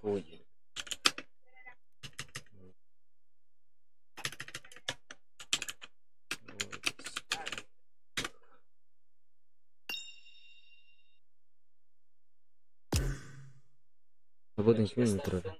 Ой. Свободный химия турар.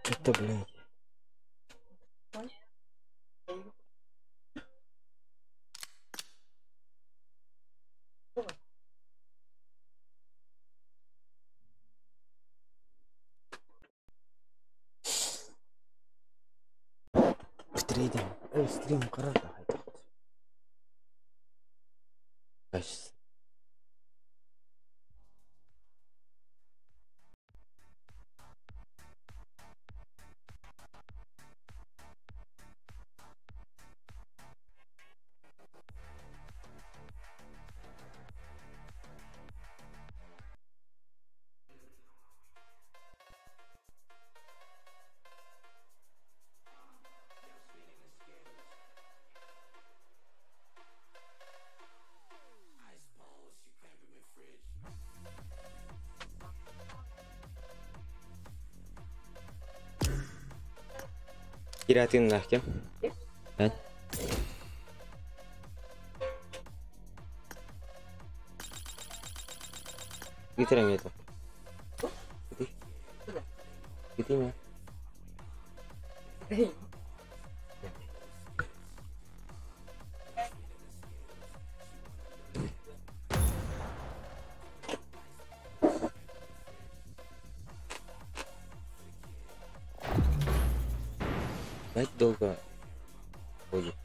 Это, блядь. Трейдинг. Стрим قررت. بس. Киратын нахкем. Ben. Getiremiyordum. Gideyim. Gideyim ya. Бать долго будет.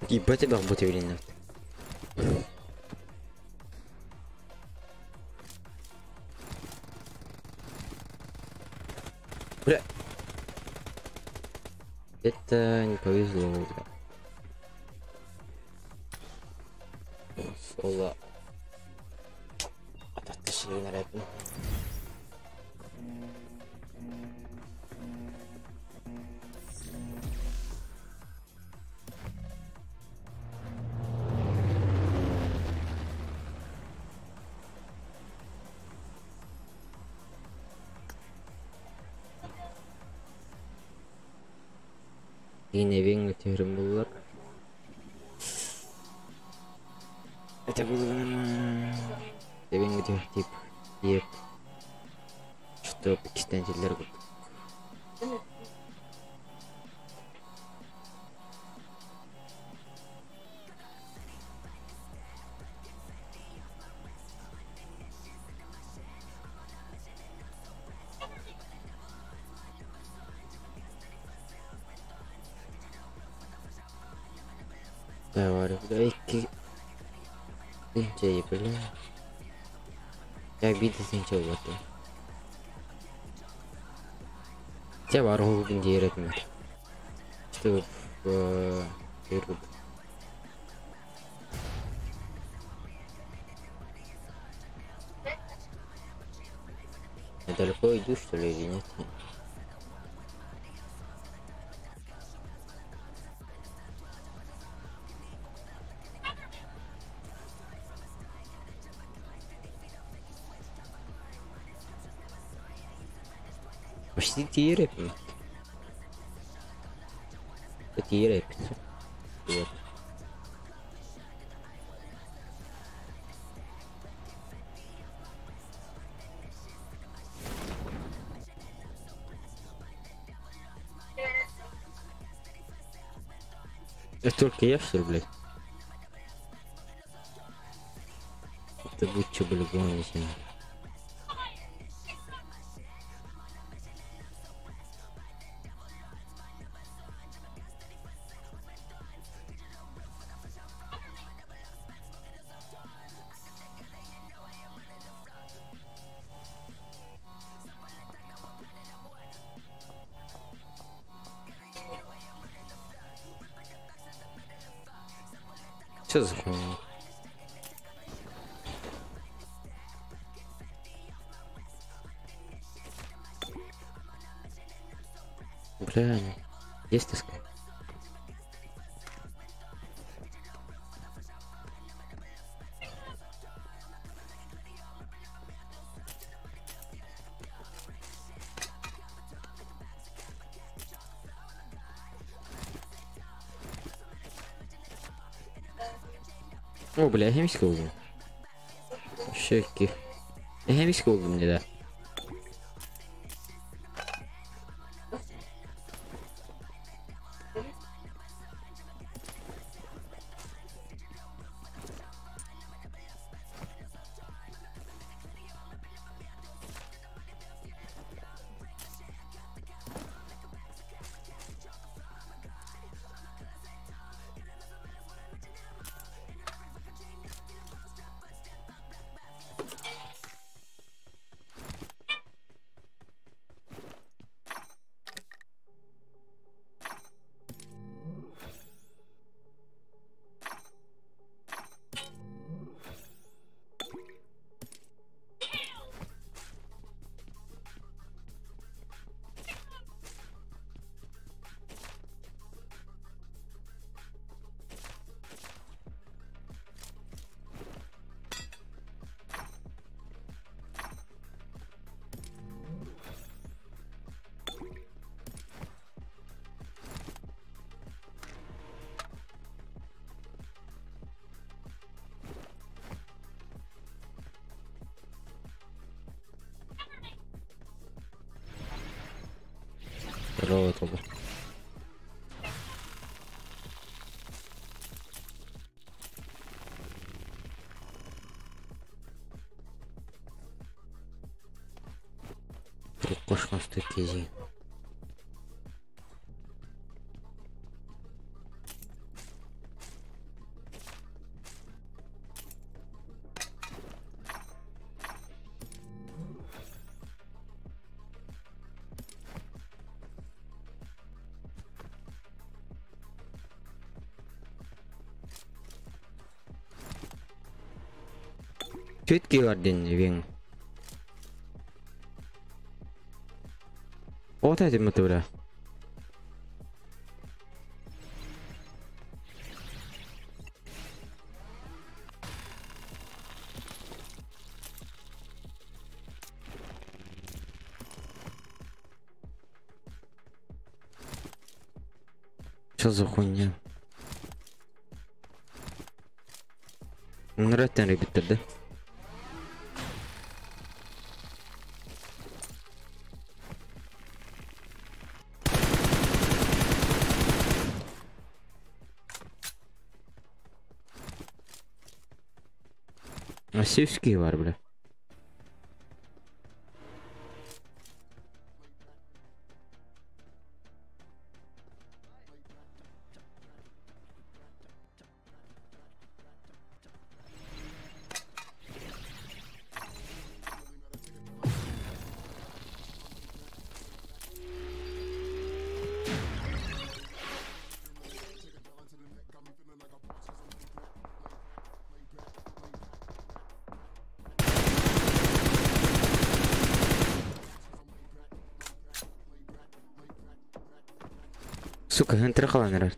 Ебать, я бу блин. Бля. Это не повезло, бля. Ола. Ататташылын. Yine evin götürürüm bunlar. Это было Evin götür тип деп что экстендерлер көп. Давай, да икки бля. Я биде сенче болот. Те бар ол диэретмер. Чтобы в Я далеко иду, что ли, или нет? Почти тиерепин. Тиерепин. Вот. Это только я, что ли, блядь? Это будет что, блядь, гоните. Что за хуйня? Бля, есть тоска? О, бля, хемический болдум. Шеки. Хемический болдум, да. Здорово, Тоба. Кошмас кезі. Четкий бар диэн эбиэҥ. Вот этим бля. Что за хуйня? Нравится, ребята, да? Севский бар, бля. Сука, хантыр қалан.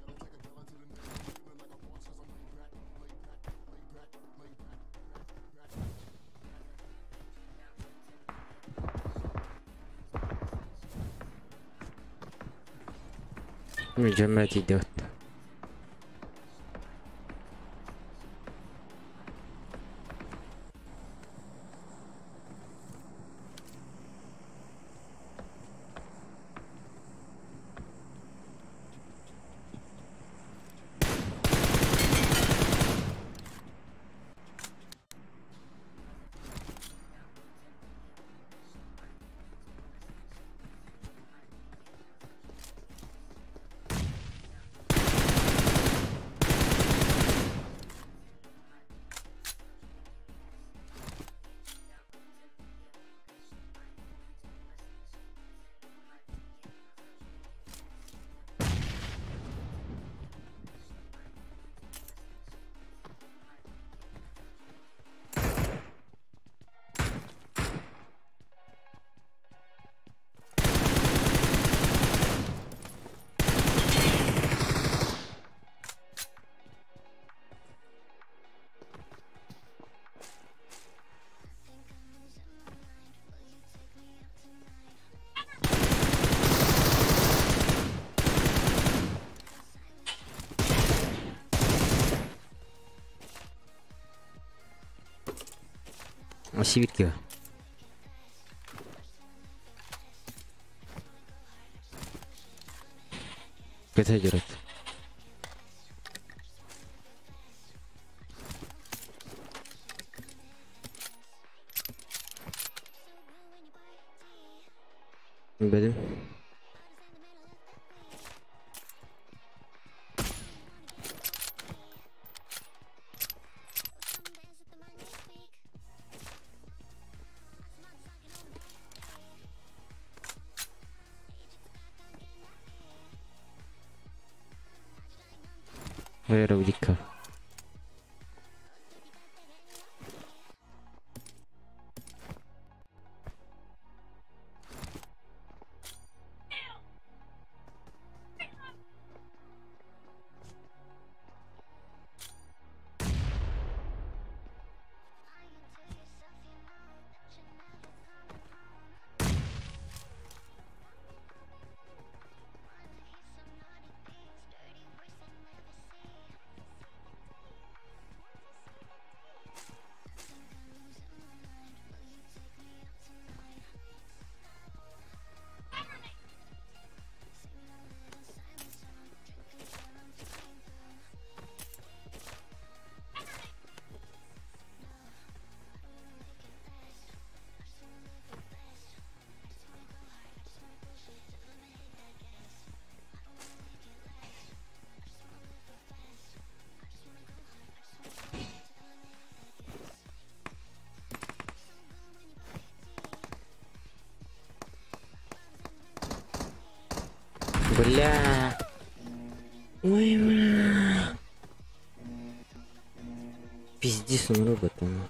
Жамать идет. Сивитки. Это делает. Блин. Вероника. Бля. Ой, бля. Пиздец, он робот, он.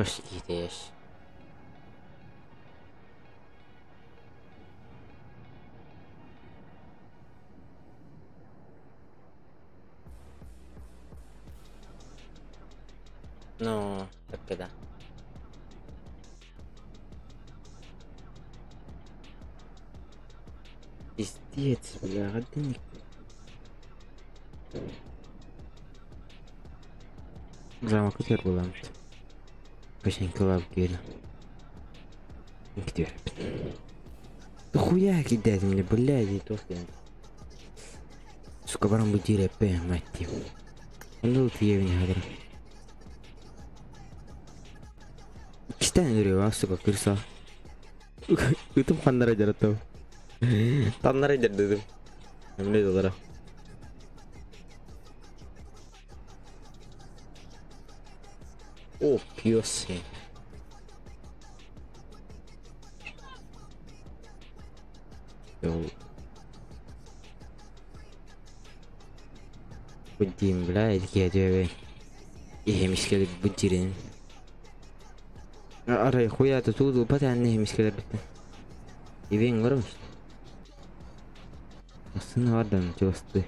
Хороший киһи. Ну, так да. Пиздец, бля, годинник. Замок көтөр буламыт. Башенькалап киирэ. Где? Да хуя кидать мне, блядь, и то Сука, баран бу пэ, мать его. Ну тут я не говорю. Кистен үрү, сука, кырса. Ытым ханнара жаратау. Таннара жардыдым. Эмне долара. О, пьёсы. Будим, блядь, я тебе. إيه مشكلة بتجرين. أرى خويا تتود وبتا عنه مشكلة بتا. يبين غرمش. أصلا هذا جوستي.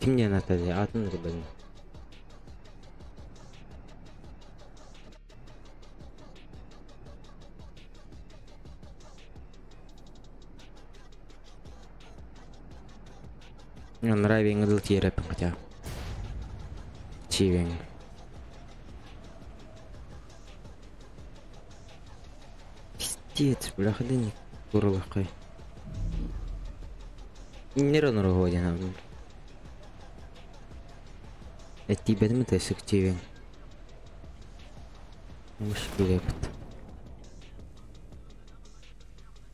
Ким не надо, атын рыбын. Нравится дыл тиерепин хотя. Чивен. Пиздец, бляха, да не курлакай. Не рано рогодина. Эти бедмы тесик чивен. Муш билепт.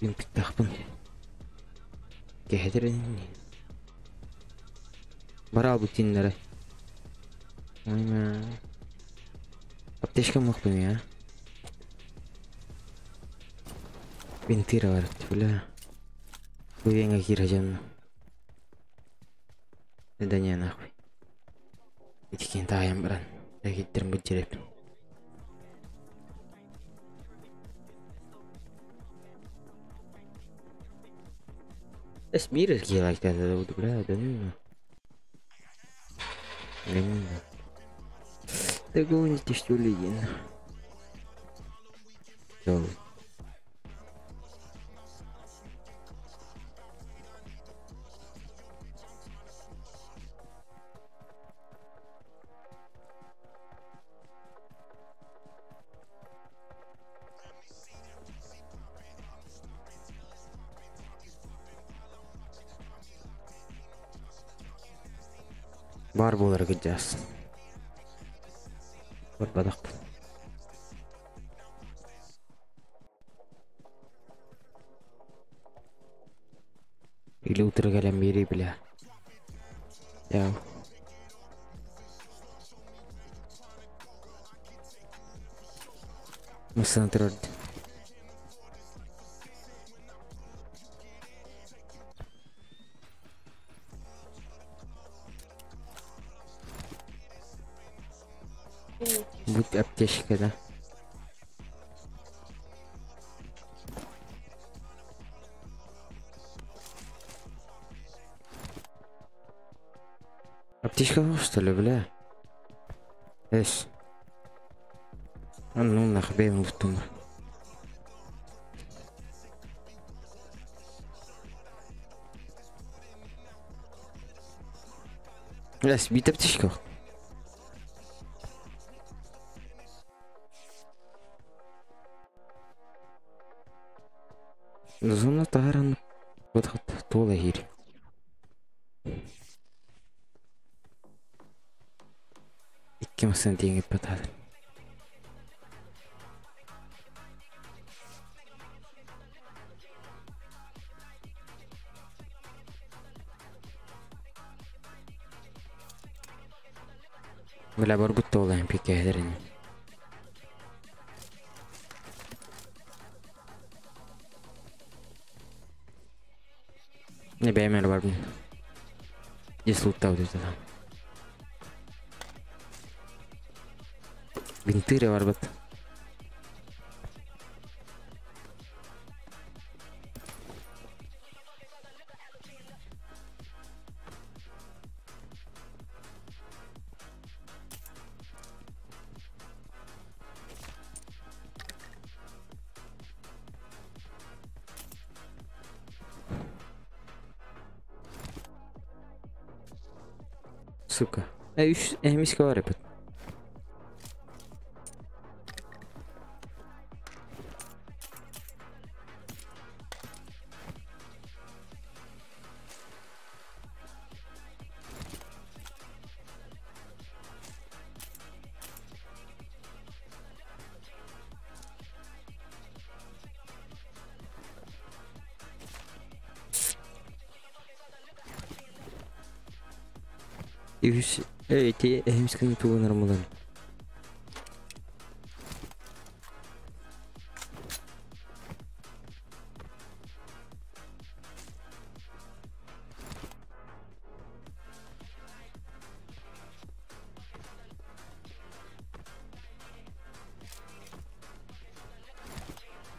Бин питтахпын. Кехетерин. Барал бутиннere. Ойма. Аптечка мог бы я. Винтира барыт, бля. Буенга киражан. Да не нахуй. Итикин таайан баран. Тагиттерин бу жереп. Эс мир like that, бля, да ну. Да. Да гоните, что ли, Всё. Бар болар гыджас. Бар бадақ. Или утро кэлэн бири бля. Яу. Мысын турд. Будь аптечка, да? Аптечка что ли, бля? Эс. А ну нахуй в Эс, бит аптечка. Зона таран вот тола хир. Икки масын теңеп батады. Бля бар бут тола пике. Не бәймәр бар. Здесь лутал это. Бинтыре барбат. Сука. Эмиска бар эпит. Үс эти эмисканы тугунар мулан.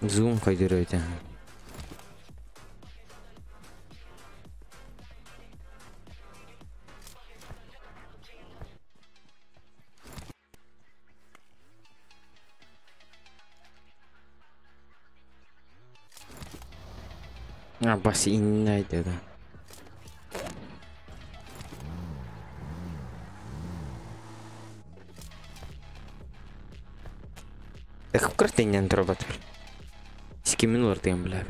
Зум кайдырыйт. А, бассейн найдет, да. Так картинен дробат. Скимин лортыган бля.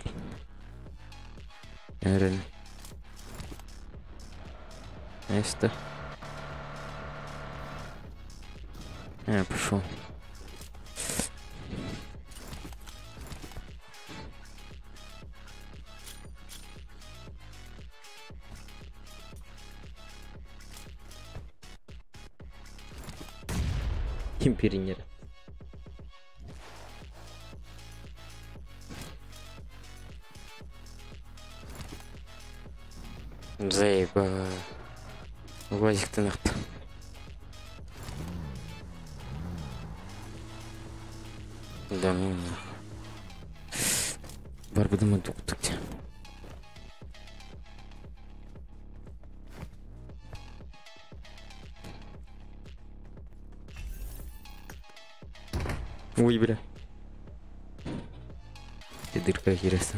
Эрен. Место. Я пошел. Империнер. Заеба. Глазик-то нахуй. Да ну нахуй. Барбадама тук-тук. Ой, бля. Ты дырка хереса.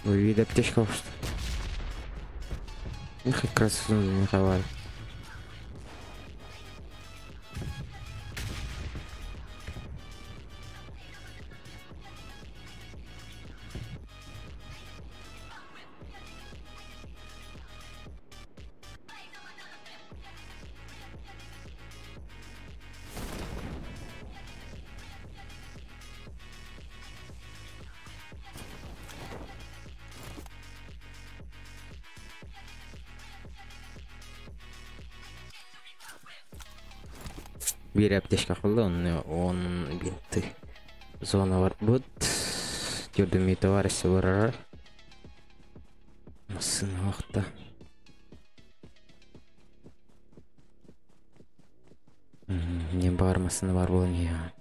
Ой, аптечка что. Их как раз не хватает. Биир аптечка қалды, он бинты. Зона бар бут. Жүрдүм товарищ барар. Массына вақта. Не бар, массына бар болын я.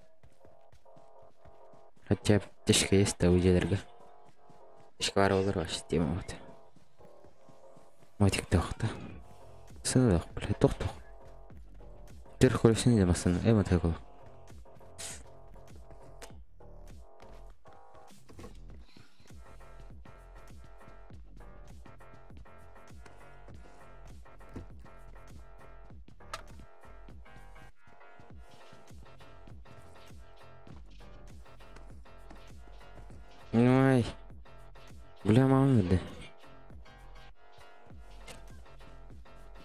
Хотя аптечка есть, да уделерге. Аптечка бар олар вообще тема вот. Мотик тоқта. Сына бля, тоқ-тоқ. Тэр хөрөсөн юм басан эм тайгуу. Ой. Бля, мама да.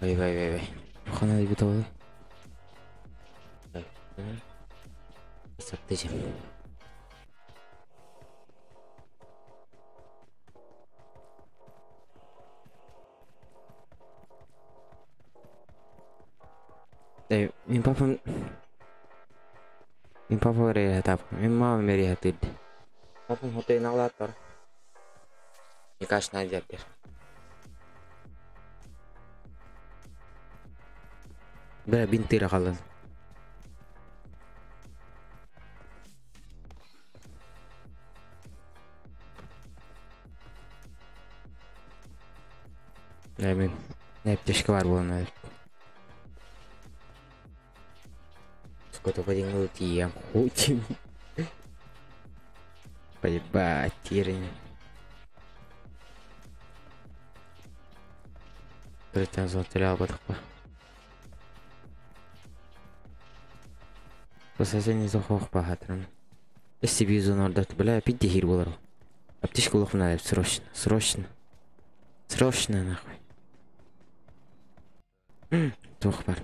Ой, ой, ой, ой. Хана бит ол. Саптыжым. Мин папам... Мин папа реhatap. Мин мама реhatid. Папам хотей налатар. Никаш надябер. Бля, бинты рахалан. Мин аптечка бар буолан. Сколько подингл тием хутим. Поебать, тирень. Притен золотыля бадықпа. Пососени зохох бахатран. SCP зонордат, бля, пить хир болар. Аптечка улох надо, срочно, срочно. Срочно, нахуй. Тух бар.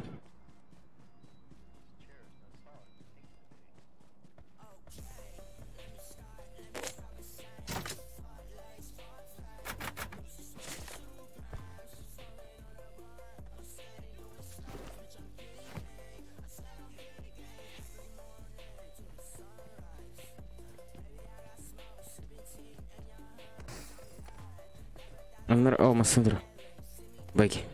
О, Массандра. Баги.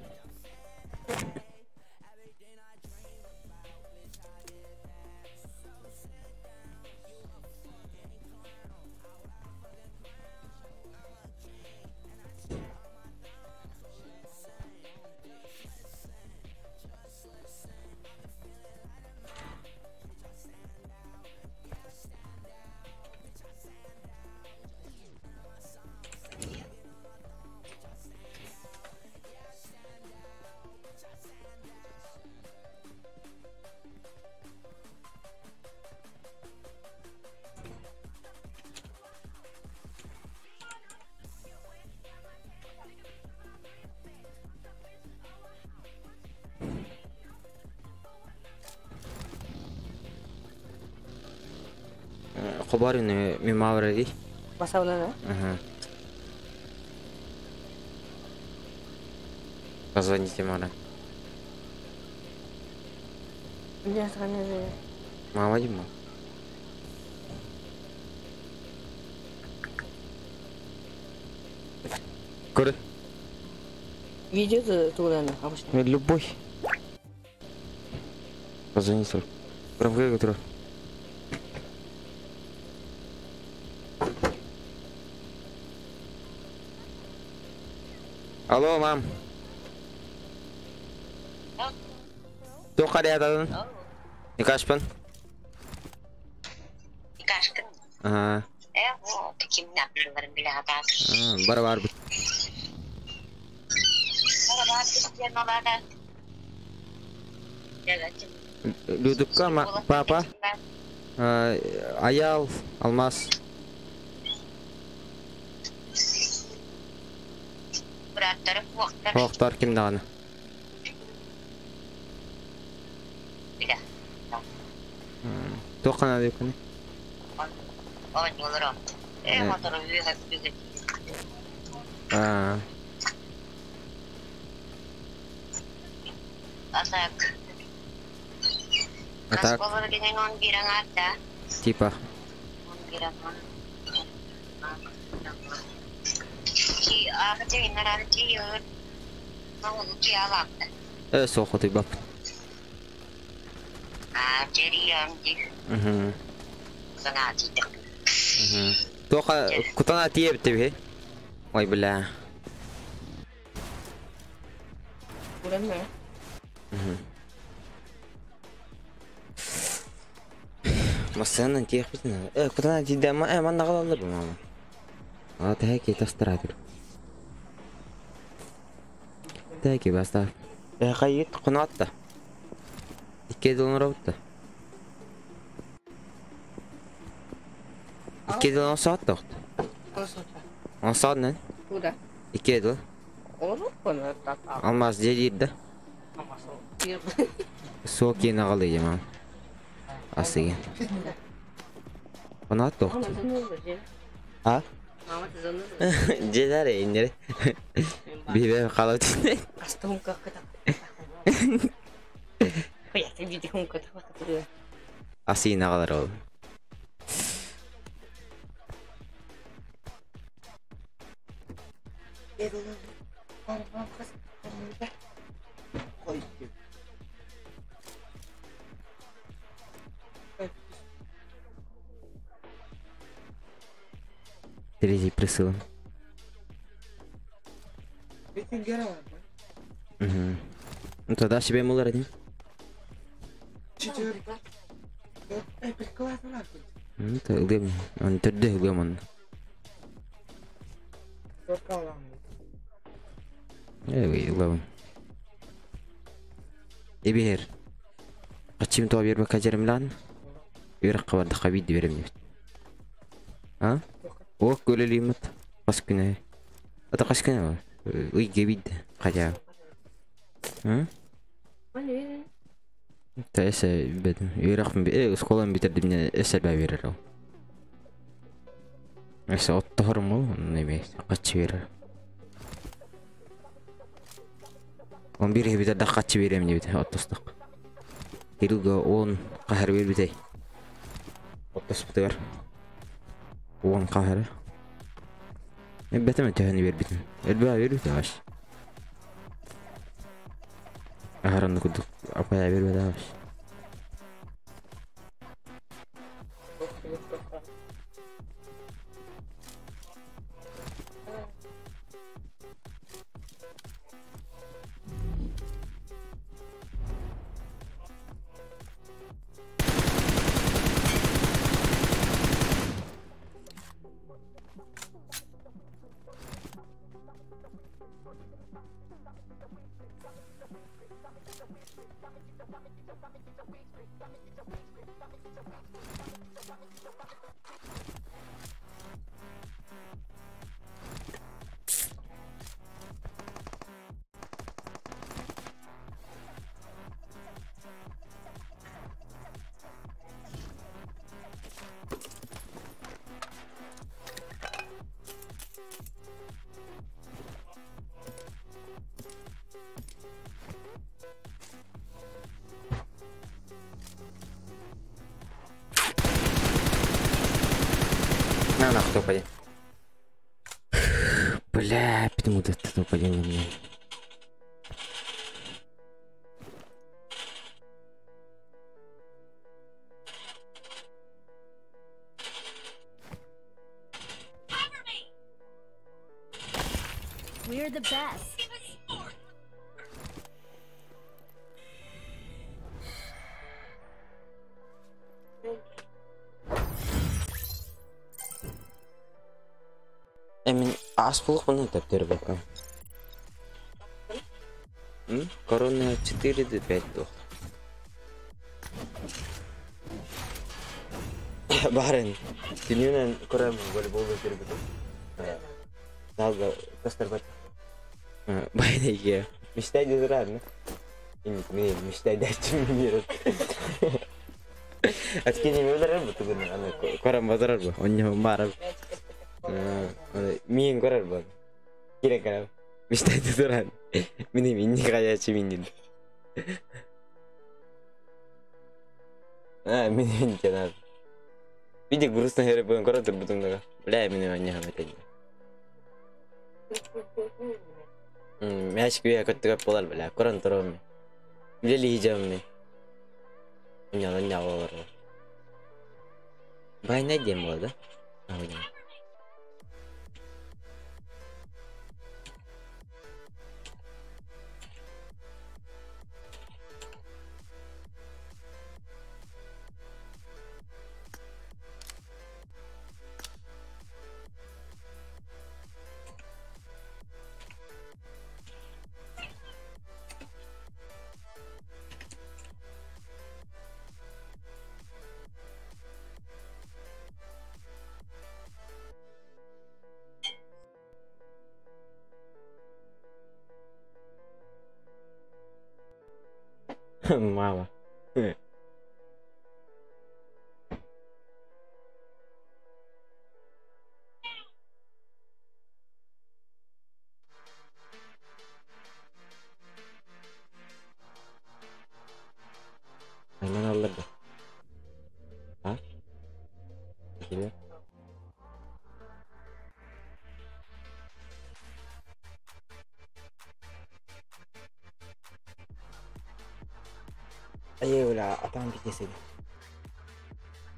Хобарины мимавради. Басавлана? Ага. Позвоните Мара. Мама Дима. Куры. Видео туда обычно. Любой. Позвоните. Громко говорю. Алло, мам. Тоқар ятадын? Никашпын? Никашкын. Ага. Таким например, бля, да. Бар бар. Людукка, папа. Аял, Алмаз. Оқтар ким дағаны? Тоқана деп күні? А так. Типа. Соқыты бап. Угу. Тоқа кутана тиеп тебе. Ой, бля. Угу. Масана тиеп битна. Кутана тиде ма, манна қалалар бу мама. А тәки тастырадыр. Тәки баста. Қайыт қонатты. 2 доллар отты. 2 доллар саат тоқты. Он Куда? Икки дыл. Алмаз дьиэлиир да? Суох киэн аҕалыйым аа. Асыгын. Онаат тохту. А? Дьиэлэр иннери. Бибе халат. Асыйын аҕалар ол. Третий присылан. Угу. Ну тогда себе мулар один. Ылыам, он төрдө ылыам он. Ылабын. Эбиһэр. Хаччым тоҕо биэрбэккэ дьэрэмлээн. Үөрэххэ бардахха биирдэ биэрэм диэбит. А? Уох көлөлүүммүт. Хас күнэ. Ата хас күнэ ыйга биирдэ. Хотя. Та эсэ бетим. Үөрэхпин оскуолам бүтэрдим эсэ баа биэрэр ол. Эсэ оттоһорум ол, неме хаччы биэрэр. Он бир бүтэрдэх хаччы биэрэм диэбит оттостох. Кириллга он хаһар биэрбитэй. Оттоспутугар. Он хаһары. Бэтем төһөнү биэрбитим. Элбээ биэрбитим аш. Аһаранны курдук апая биэрбэт аш. На нахуй топ-1. Бля, почему ты топ-1 на меня? We're the best. Эмин ас булук таптыр бака. Корона 4 до 5 до. Барин, түнүнөн көрөм волейбол өтөрбүт. Надо кастарбат. Байнеге. Мечтай дезран. Не, мечтай дать мир. Аткини мөлөрөр бу түгүн аны көрөм базарар бу. Онно барып. Миин көрөр бу. Керек көрөм. Мечтай дезран. Мини мини каячы минин. А, мини мини кенар. Види грустно хере бугун көрө турбутум дага. Бля, мини мани хамат. Мяч күйе көттүгө болар бля. Көрөн турам. Билели хижам ми. Няла няла бар. Байна дем болду. Мама. Hemen alırdı. Ha? Gibi. Ayy бля, атаҕым пиздец.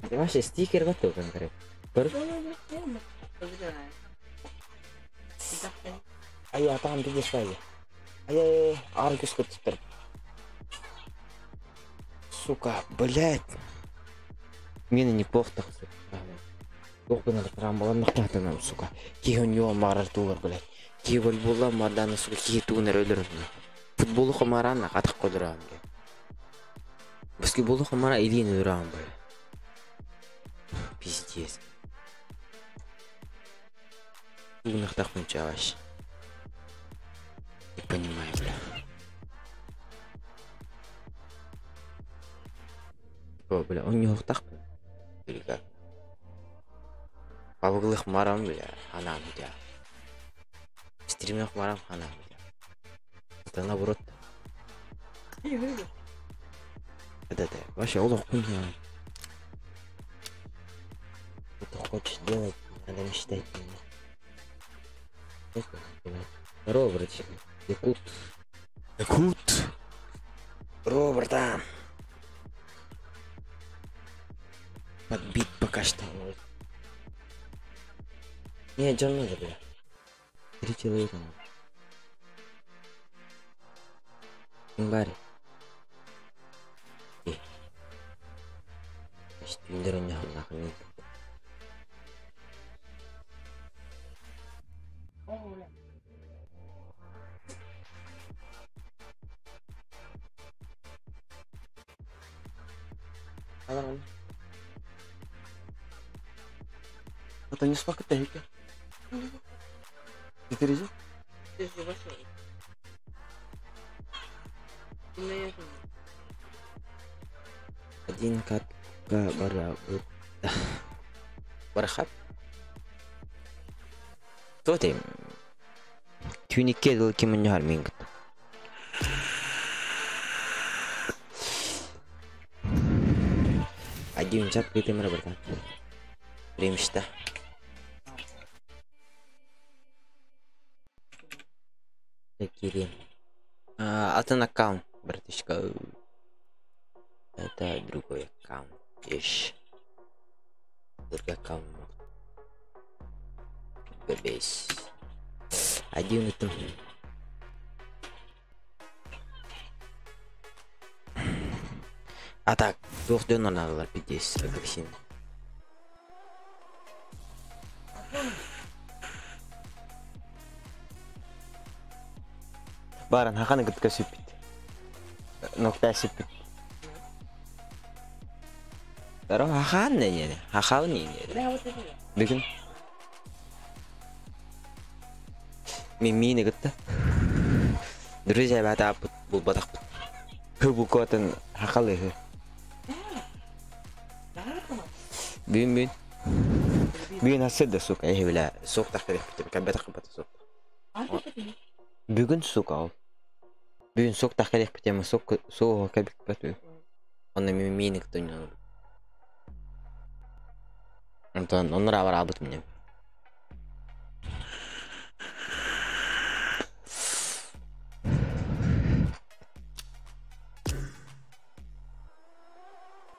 Вообще стикер готов конкретно. Ай, атаҕым пиздец баайы. Ай, ай, аар күс көттүттэр. Сука, блядь. Мені неплохо так, сука. Туох гынар трамбаланнахтаатынам, сука. Киһи онньуон баҕарар туолар, блядь. Киһи волейболла марданы, сука, киһи тугун эрэ өлөр. Футболу хомараан атах өлөрөҕүн, блядь. Баскетболу хомара илиин өлөрөҕүн, блядь. Пиздец. Тугунахтахпын вообще. Не понимаю, бля. О, бля, он не ухтахпын. Или как? Пабыглых марам, бля, ханам, бля. Стримных марам, ханам, бля. Это наоборот. Это, вообще, олох хуйня. Что ты хочешь делать, надо мечтать. Здорово, братишка. Якут. Якут. Здорово, братан. Подбит пока что. Не, Джон надо, бля. Три человека надо. Барри. Значит, Виндер у него нахуй. Это не сколько ты Ты Один катка барабут. Барахат. Кто ты? Тюнике дал кем не. Один чат кыты мара братан. Время. Кирин. А, это аккаунт, братишка. Это другой аккаунт. Иш. Другой аккаунт. Бейс. Один это. А так, двух дней надо пиздец, агрессивно. Баран хаканы кытка сүппүт. Нокта сүппүт. Здорово, хахан не хахау не Бүгүн. Мимини кытта. Друзья, бата бу батак. Хы букотын хакалы хы. Бин бин. Бин хасыда сука, эй бля, сук тахтар бит, кабета кабата сук. Бүгүн сука ол. Бүгүн сук тахтар бит, сук суу кабик бат. Онна мимини кытта. Антон, он нравы работ мне.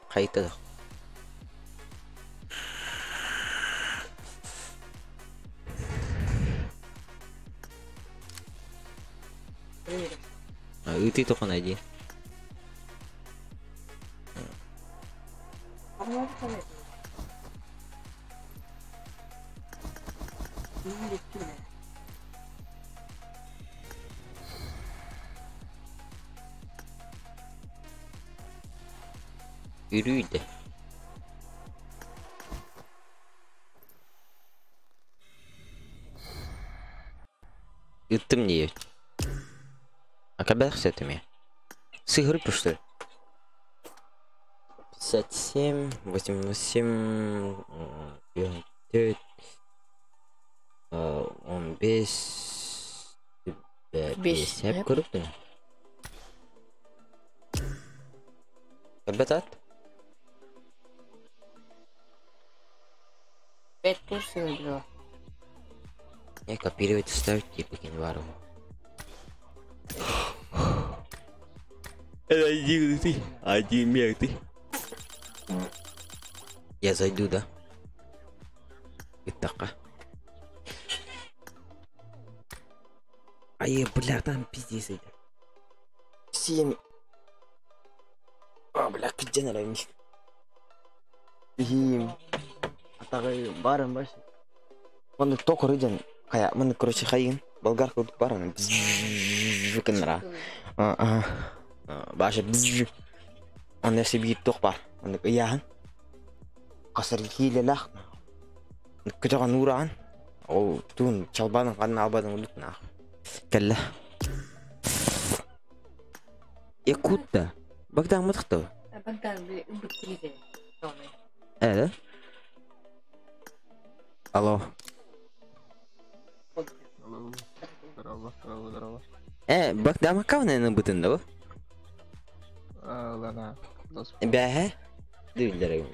Хайта. Ыты только найди. Yürüydü. Ыттым не. А когда все это мне? Сыгры что ли? 57, 88, 4, 15, 5, hep көрүктүн. Ребятат? 5 курсов было. Не копировать ставить типа кинвару. Иди ты, один мер ты. Я зайду, да? Итака. Ай, бля, там пиздец это. 7. А, бля, где на них? Им. Атагы барым баш. Маны ток рыден. Хая, маны, короче, хайын. Болгарка тут барым. Кынра. А, баша бзж. Он если бит ток бар. Он яхан. Касар килелах. Күтөгөн нуран. Ол тун чалбанын канын албадың улут нах. Кэллэ. Якутта. Богдан мытхто. Богдан бутизе. Да? Алло. Здорово, здорово, здорово. Богдан макавна на бутын да? Лана. Бәһә? Дилдер.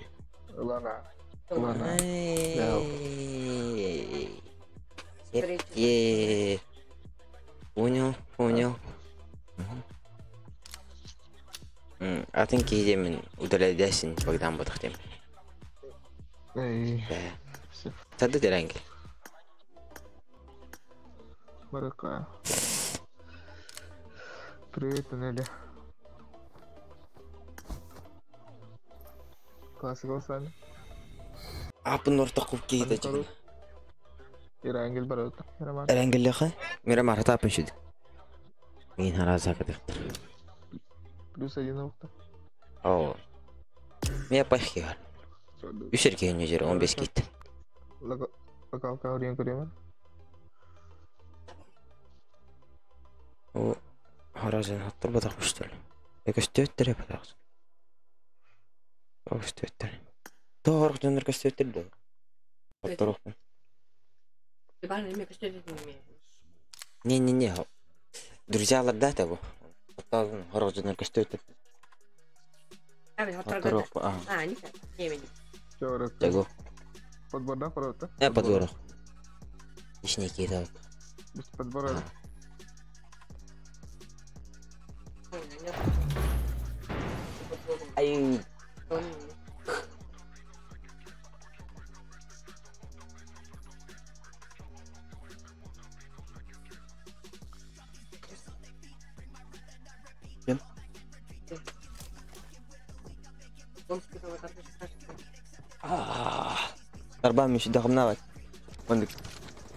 Лана. Лана. Понял, понял. Атын кейдемин удаляйдасин Богдан бутахтем. Эй. Сады деренги. Барака. Привет, Неля. Классика сами. Апын ортақып кейді жігін. Ирангел бараута. Мирамар. Ирангел леха? Мирамар хата апын шүді. Мен хараза кадықтыр. Плюс один опта. О. Мен апайхи гар. Үш еркегін жері 15 кетті. Локалка өрен көремін. О, харазан хаттыр батақ бұштыр. Көстөттір батақ. Көстөттір. Тоғырық жоныр көстөттір да. Хаттыр оқпын. Не-не-не. Друзьялар да того. Хорық жоныр көстөттір. Хаттыр оқпын. А, не не. Жаго. Подбор да, пожалуйста? Подбор. Ишне кейді. Без подбора. Ай. Тарбам еще дохамнавать. Он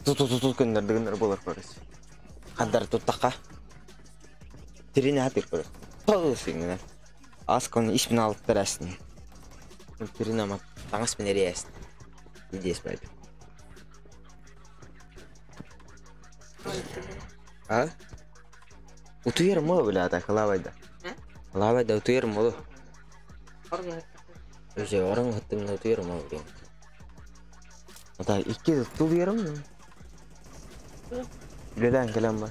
тут көннөр болар көрөс. Хаддар туттака. Тирине хатыр көрөс. Толсиңне. Аскон иш мен алып бересин. Тирине ма таңас мен эресин. Идес байт. А? Утуер мо бля так лавайда. Лавайда утуер мо. Уже орың хаттым утуер мо блин. Ата икки тул ярым. Билен келем бар.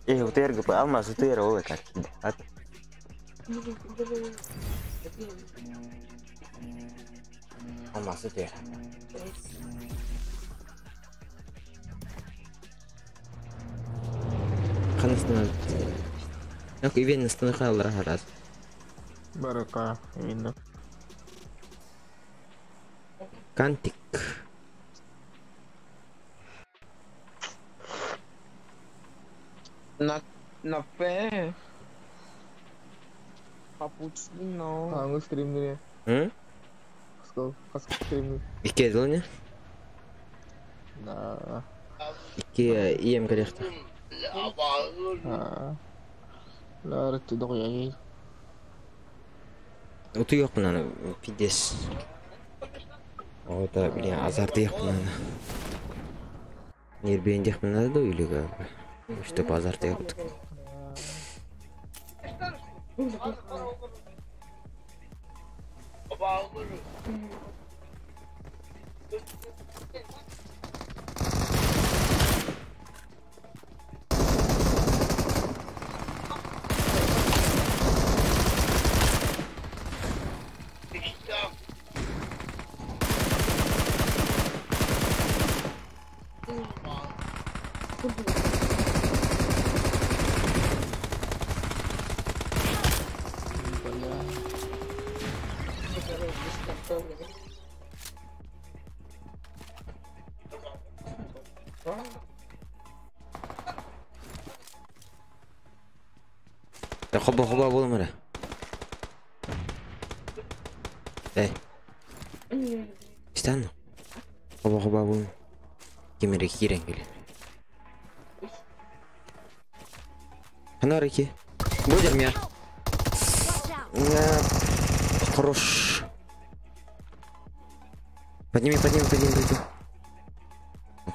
Утуер гып алмас утуер ол как. Ат. Алмас утуер. Каныстан. Yok ивен станы алар хараз. Барака, видно. Кантик. На фе. Капучино. Аңы стримнере. М? Хаска стримнере. Икки дылны? Да. Икки ием керекти. А. Лар тудок яги. Уту yok аны пиздец. О, да, блин, азарды yok аны. Нербен дек надо да или что базар yok. Хоба хоба буолумара. Эй. Истан. Хоба хоба буолум. Кимире киирэн кэлэр. Ханарики. Будем я. Хорош. Подними, подними, подними,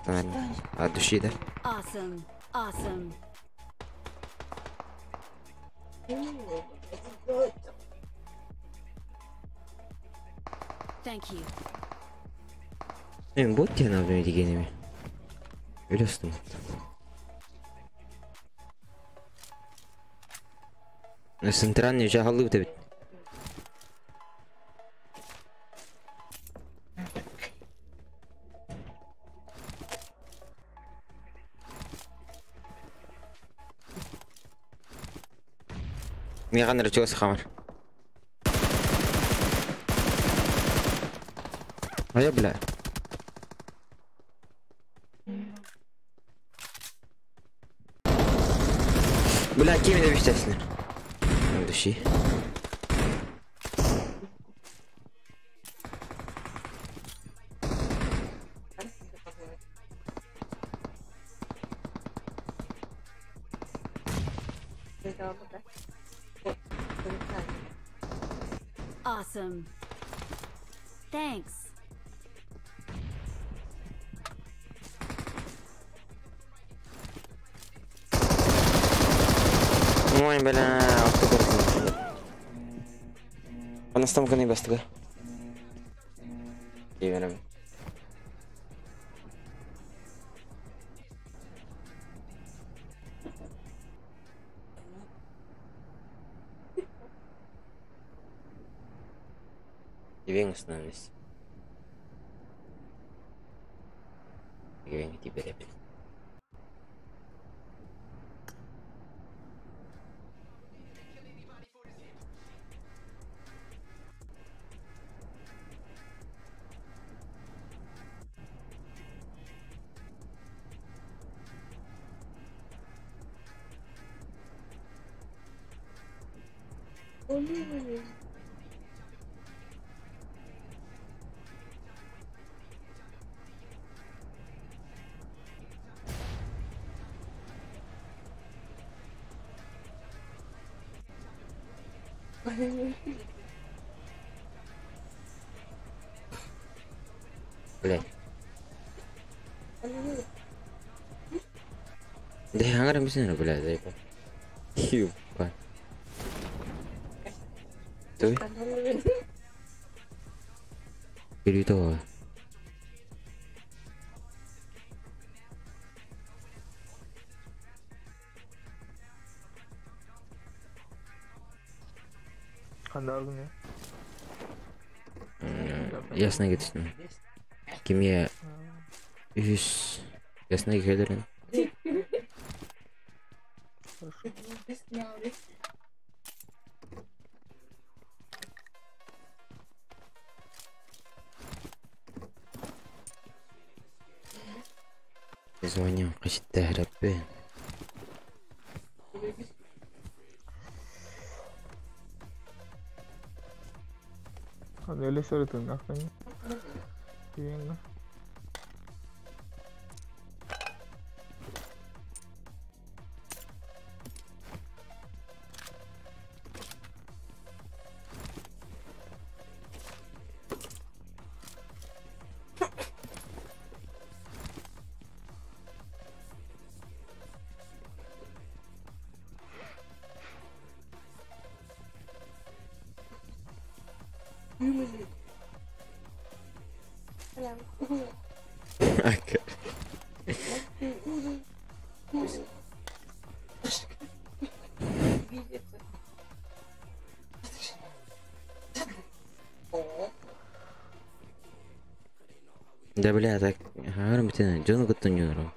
подними. От души, да? Awesome. Awesome. Thank you. Мен бот диэн абым дегеними. Өлөстүм. Центральный жаһаллыы бит. Миганыр чугас хамар. А я, бля. Бля, кем это естественно? Души. Awesome. Thanks. Ой, бля, Анастамка не бастыга. Иверем. Ивен остановись. Ивен тебе репет. Блять. Да я говорю, блядь, заебал. Ебать. Ты? Перейду. Ясно кетсин. Кимге үс ясно келерин. Звоню, кашитте храппе. Неле сырытын ахтан. Тиенга. Да бля, так говорим, дьону кытта ньууру.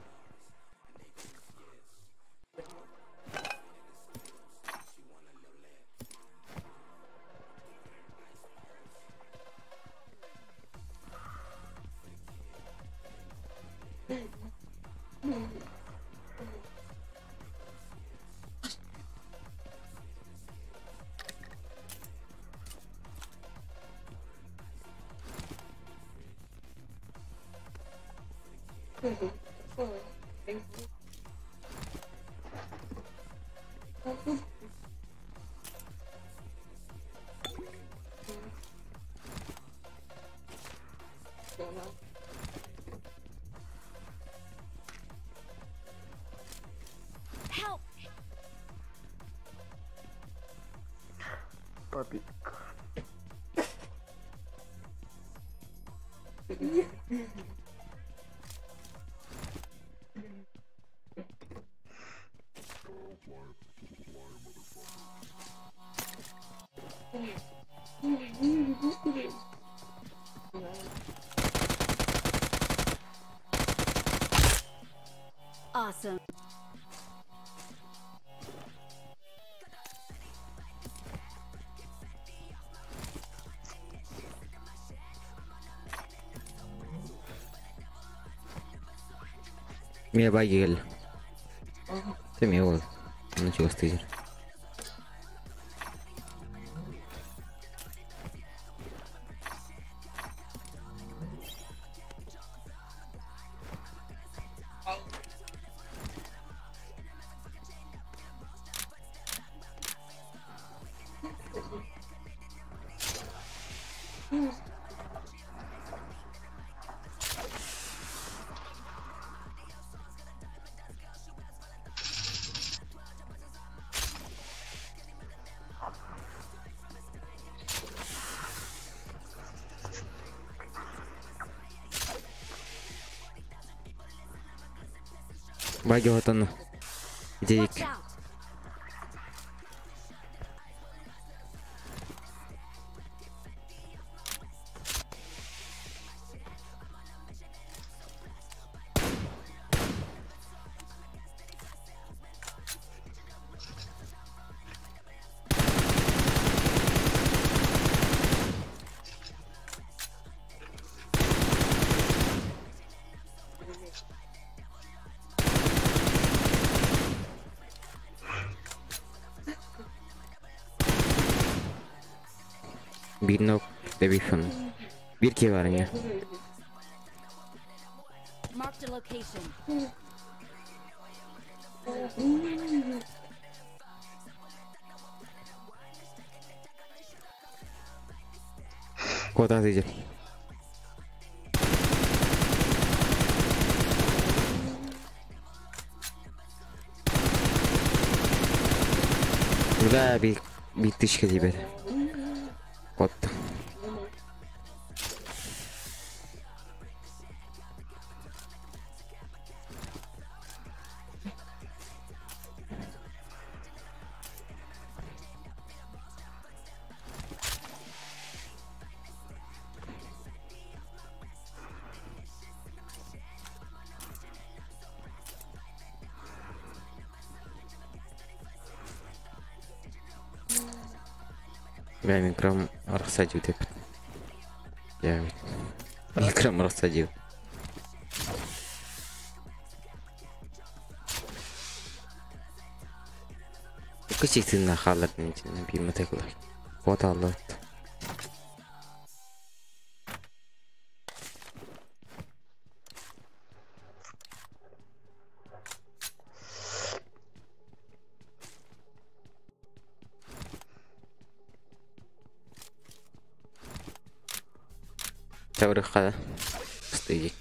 Help! Папик. Awesome. Мия байги кэллэ. Ты ол. Ну чугастыыр. Байги вот он. Дик. Watch out! Bir nok ve bir fın. Bir ki var ya. Marked a location. Kota diyeceğim. Burada bir dış gibi. Kota. Бля, микром рассадил деп. Я микром рассадил. Кысыйтын халат bir мотоцикл. Вот аллат. Таврыха стыдик.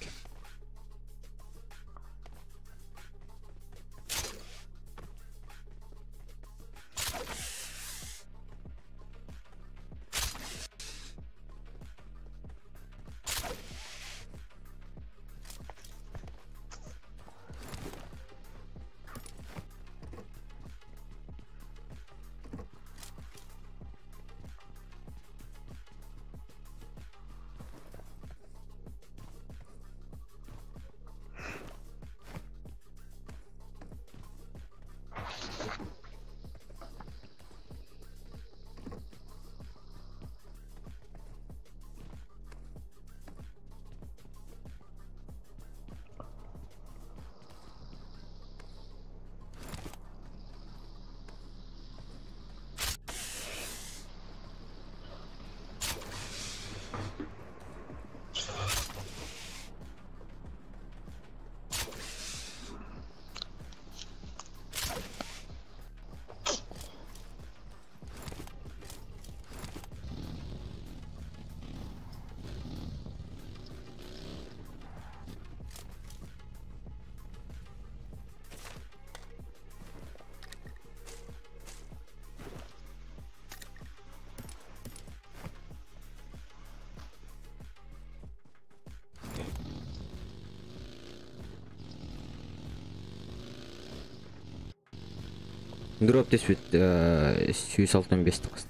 Дроп түспүт 165 тахса.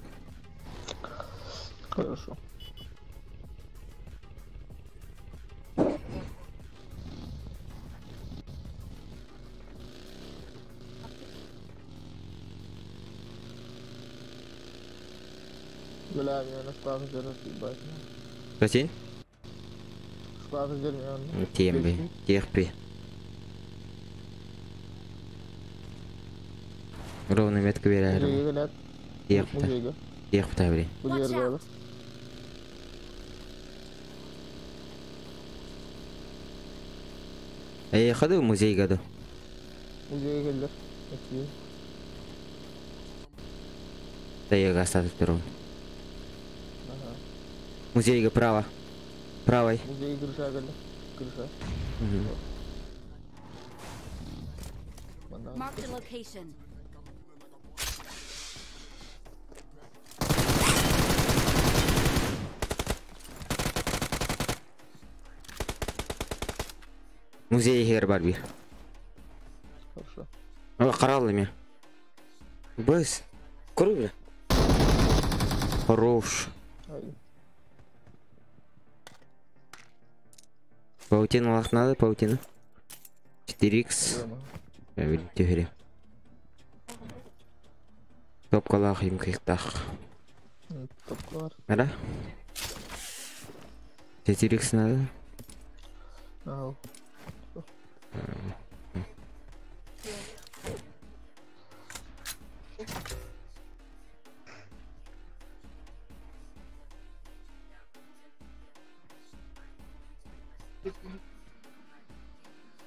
Хорошо. Бля, я на шкаф держит, ебать. Касин? Шкаф держит. ТМБ. ТРП. Ровно метка берер. Музейга. ТРП блин. Watch out! Эй, ходу музейга ду. Музейга келдер. Окей. Тайга остаток второго. Ага. Музейга право. Правой. Музей крыша келдер. Крыша. Угу. Marked a location. Музей хер бар бир. Хорошо. О, қаралды мен. Быс. Көру бля. Хорош. Ай. Паутину лах надо, паутину. 4х. Видите, Топкалах им кихтах. Топкалар. Да? 4х надо? Ау.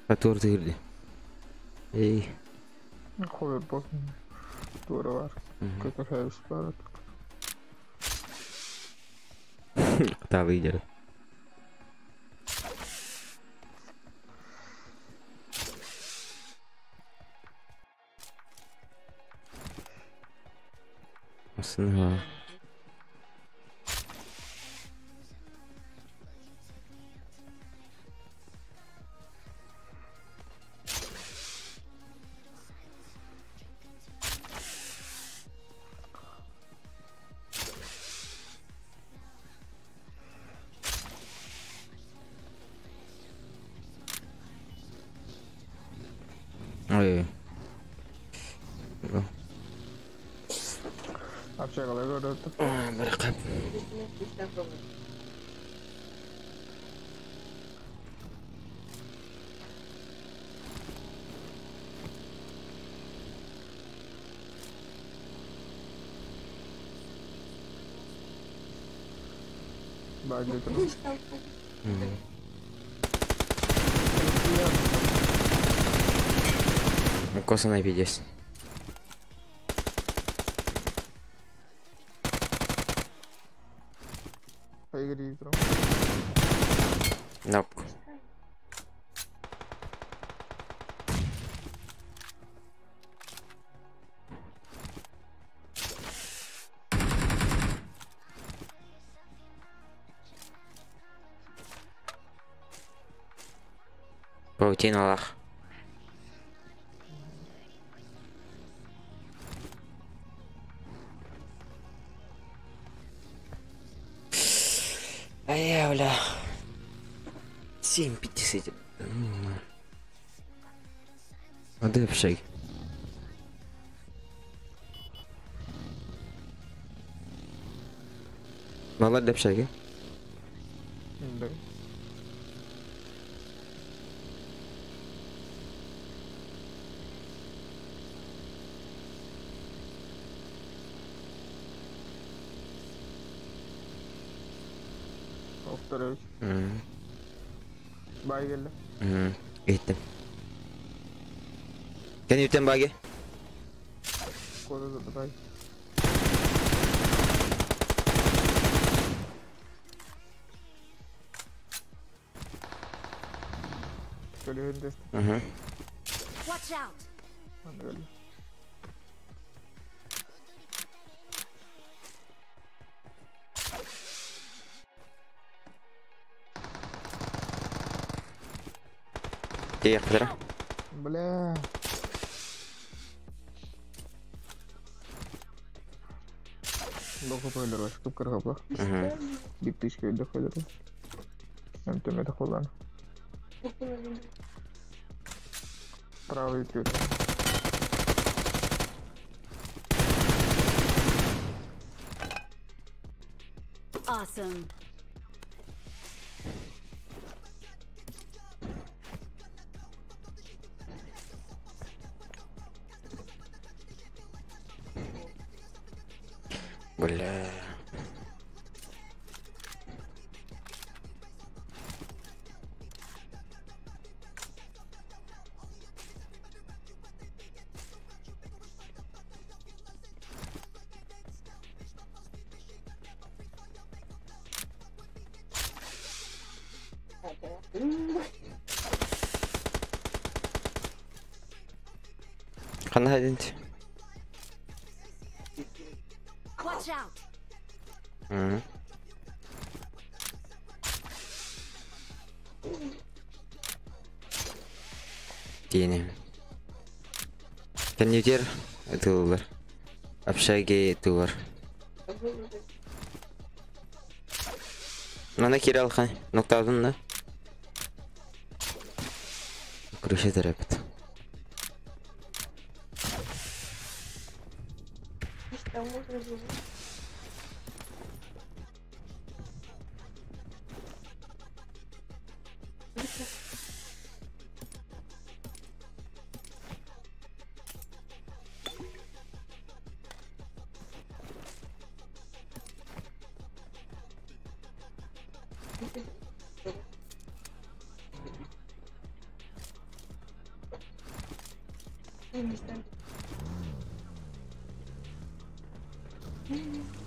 Который girdi. Ey. Хуй бог. Дура var. Kötü her var. Tabii gidelim. Aslında ha. Ой. Общага Коса пиздец. Напку. Паутина лах. Ай, бля. 7,50. А дай общаги. Молодец, общаги. Да. Повторюсь. Бай келді. Еттім. Кәне өтен баги? Кода бай. Угу. Watch out. Тиэх, бля. Бля. Доху стоп каргабла. Биптишке доху. Антон это холан. Правый тюр. Awesome. Бля. Ханна хайдынт. Watch out. Тиэни. Кэннитер тыллар. Общаге тыллар. Мана кирал хай. Ноктадын да. Крыша терапит.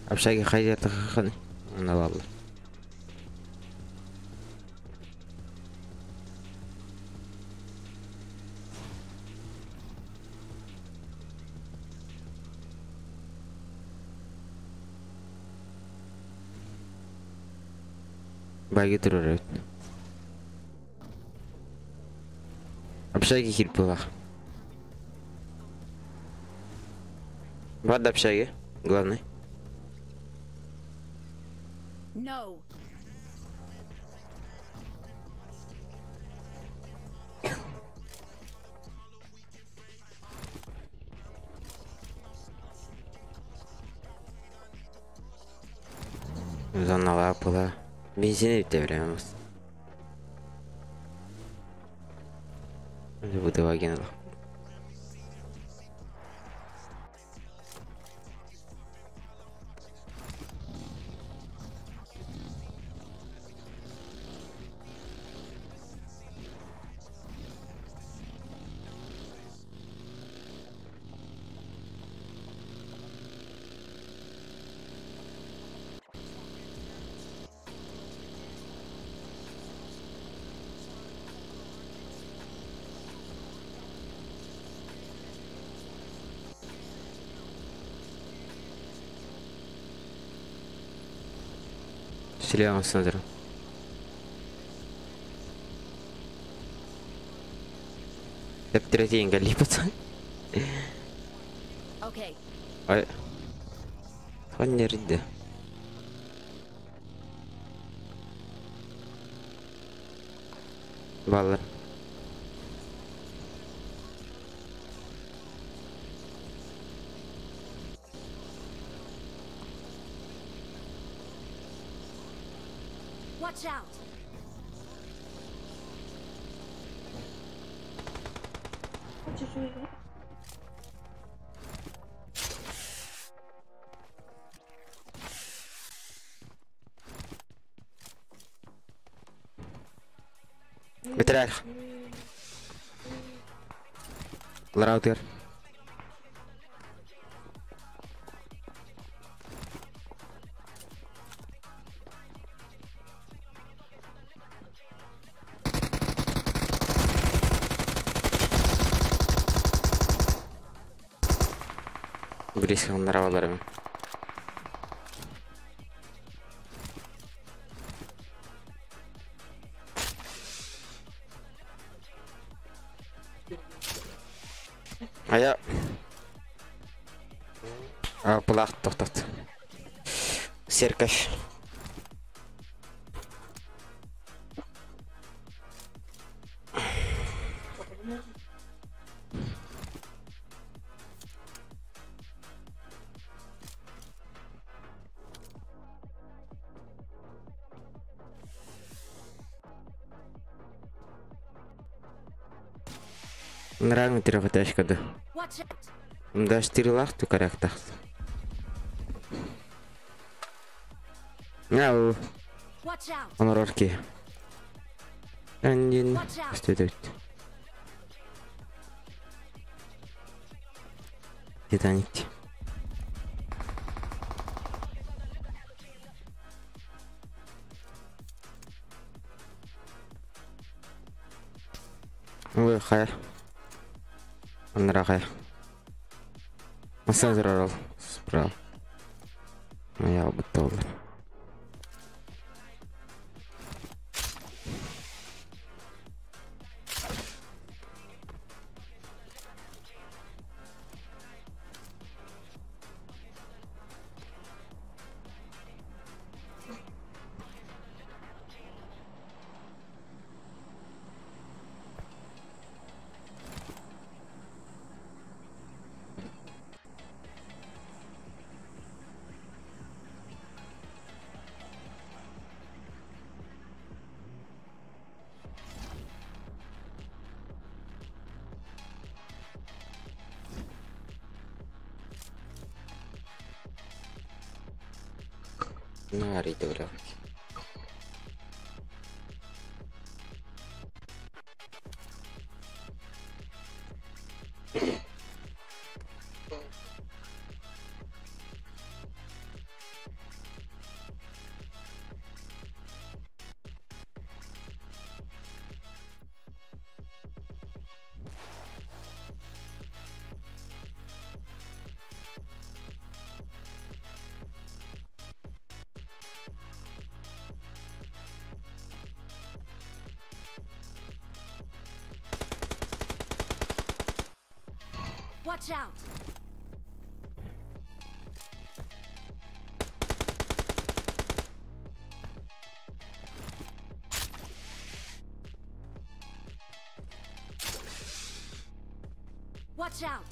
Общаге хайдер тахаханы. На ладно. Баги турурут. Общаге кирпылах. Бад общаге, главный. No. Зонала была. Бензин битте береміз. Буду вагин. Слева смотрю. Третий галипаться. Okay. Ай. Он не ридде. Баллар. Watch out. Бетерәк. Лараутер. Близко нравилось. А я... А, плах, тохтат. Церковь. Нравится трехэтажка, да. Watch out! Да, штырилах ту коряктах. Мяу. Watch out! Онорорки. Один. Что это? Титаник. Ой, хай. Андрахай. Массажировал. Справа. Я готов. Нарыйды бля. Watch out! Watch out!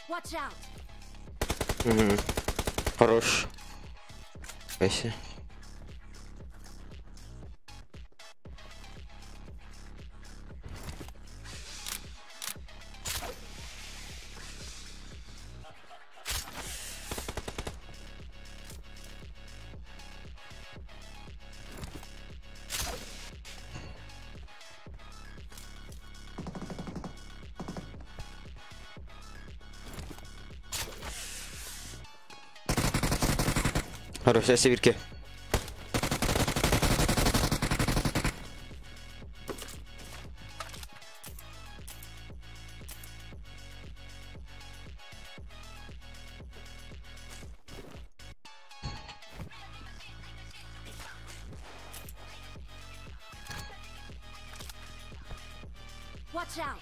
Watch out! Угу. Хорош. Спасибо. Хорош, я сибирке. Watch out!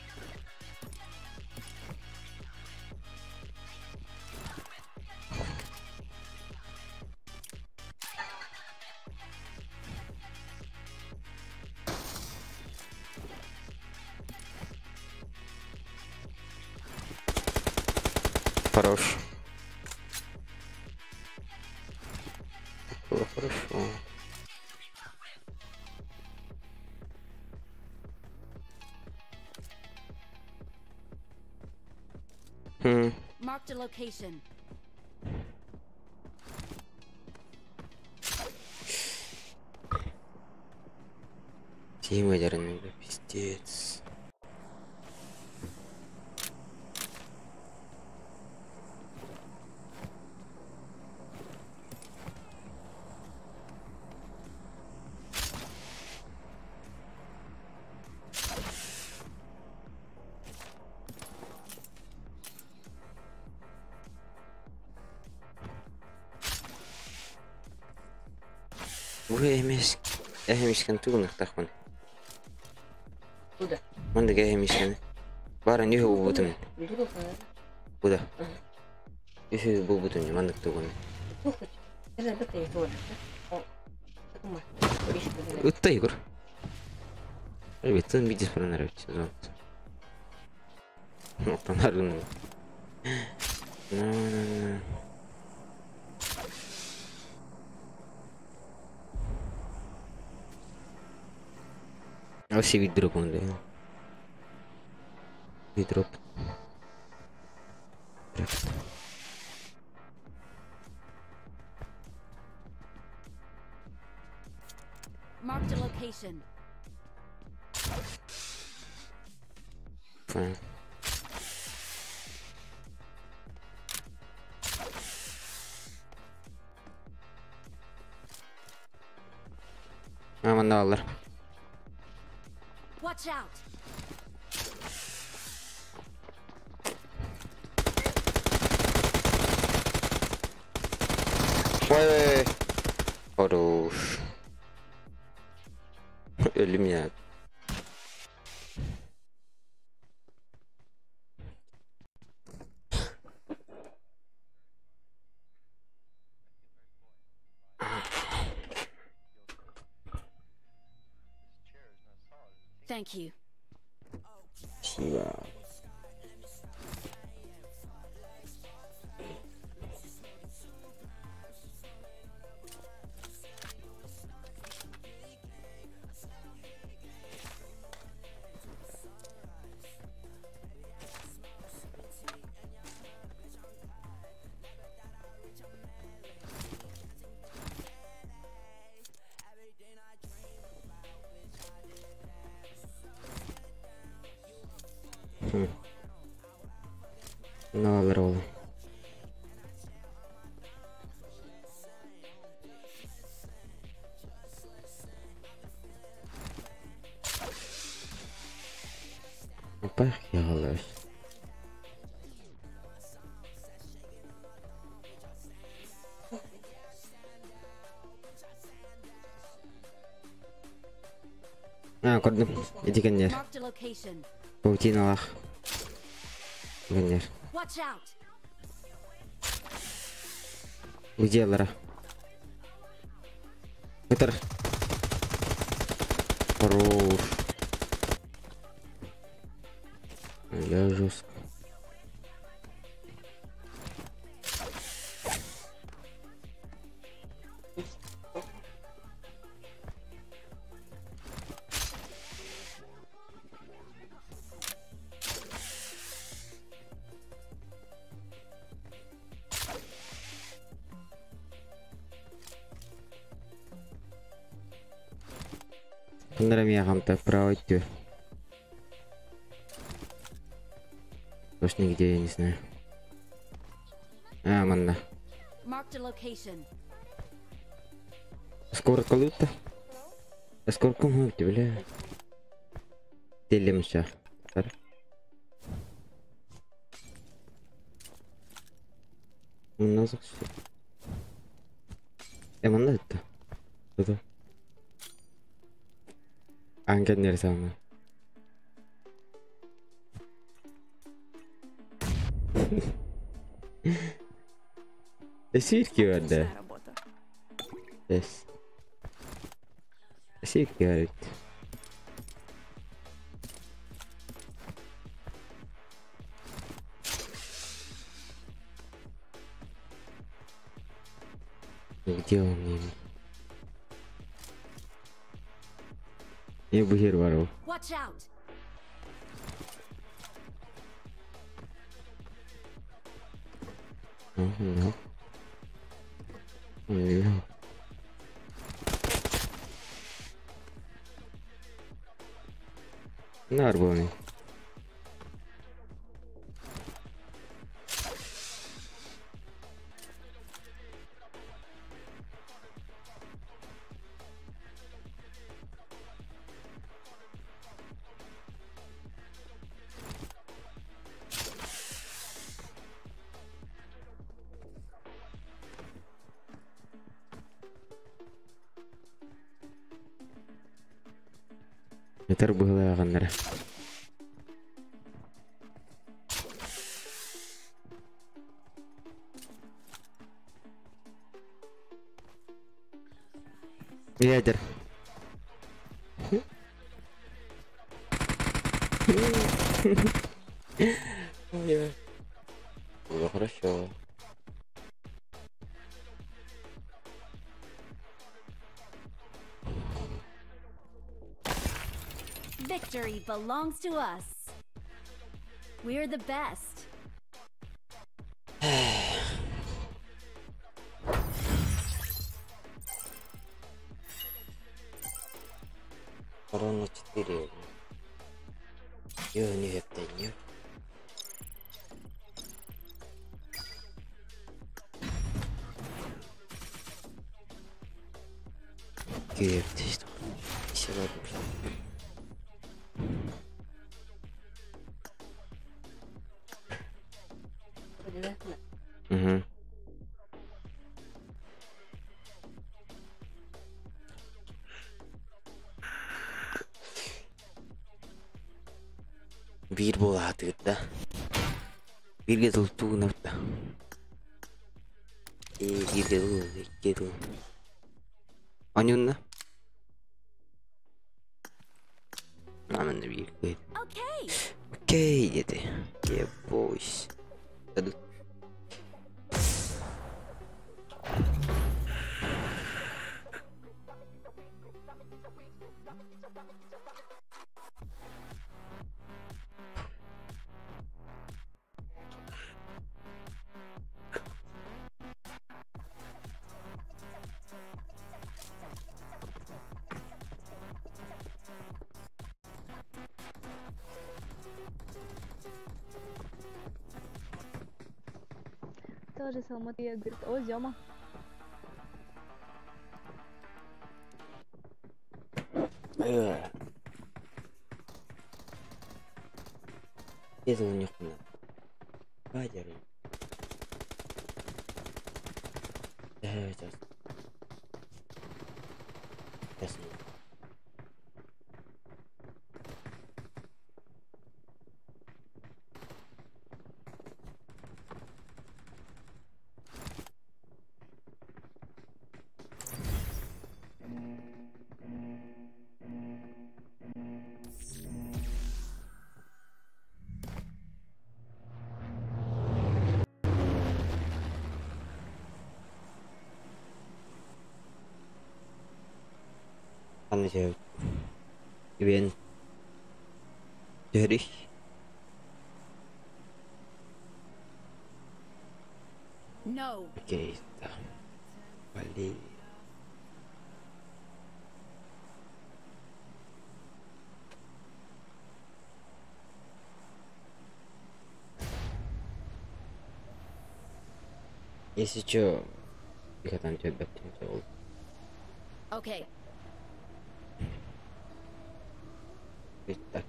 Хорош. Было хорошо. Marked a location. Тима, пиздец. Эһэмискэн тугунахтахпын. Куда? Маннык эһэмискэни. Барын үһү булбутум. Дура, Куда? Үһү булбутум маннык тугун. Слухай, Ытта Егор. Ребят, сын видит фонарь. На-на-на. Вообще вид дроп он, да. Вид дроп. Marked a location. Понял. Aman alır. Watch out. Ой, хорош. Ölüm ya. Thank you. Спасибо. Ну, ролл. Поехали. А, көрдүм. Ити кэннер. Marked a location. Паутиналах. Кэннер. Watch out. Где Лара? Питер. Хорош. Я жестко. Пандрамия хамта право идти. Может нигде, я не знаю. А, манна. Marked a location. Скоро калута. Скоро кому бля. Делимся. Манна Манна это. Это. Ангеннер самый. Сирки вода. Yes. Сирки Где он мне? Я бы хер воров. Watch out. Oh, no. No. Нормально. Yeter bu hılayanlara. Ядер. Ну хорошо. Victory belongs to us. We're the best. Корона 4. Не, это не. Угу. Биир буолаатыгыт да. Бииргэ тыл тугунабыт да. Бииргэ тыл, икки тыл. Анюнна. Намын биир. Okay. Окей, дети. Ебойся. Дадут. Тоже Салматия говорит, о, Зёма. Тез ойнайықпын. Бадер. Сейчас. Сейчас. Ibien. Jadi. No. Oke, kita balik. Если чё, я там тебя Okay. Так.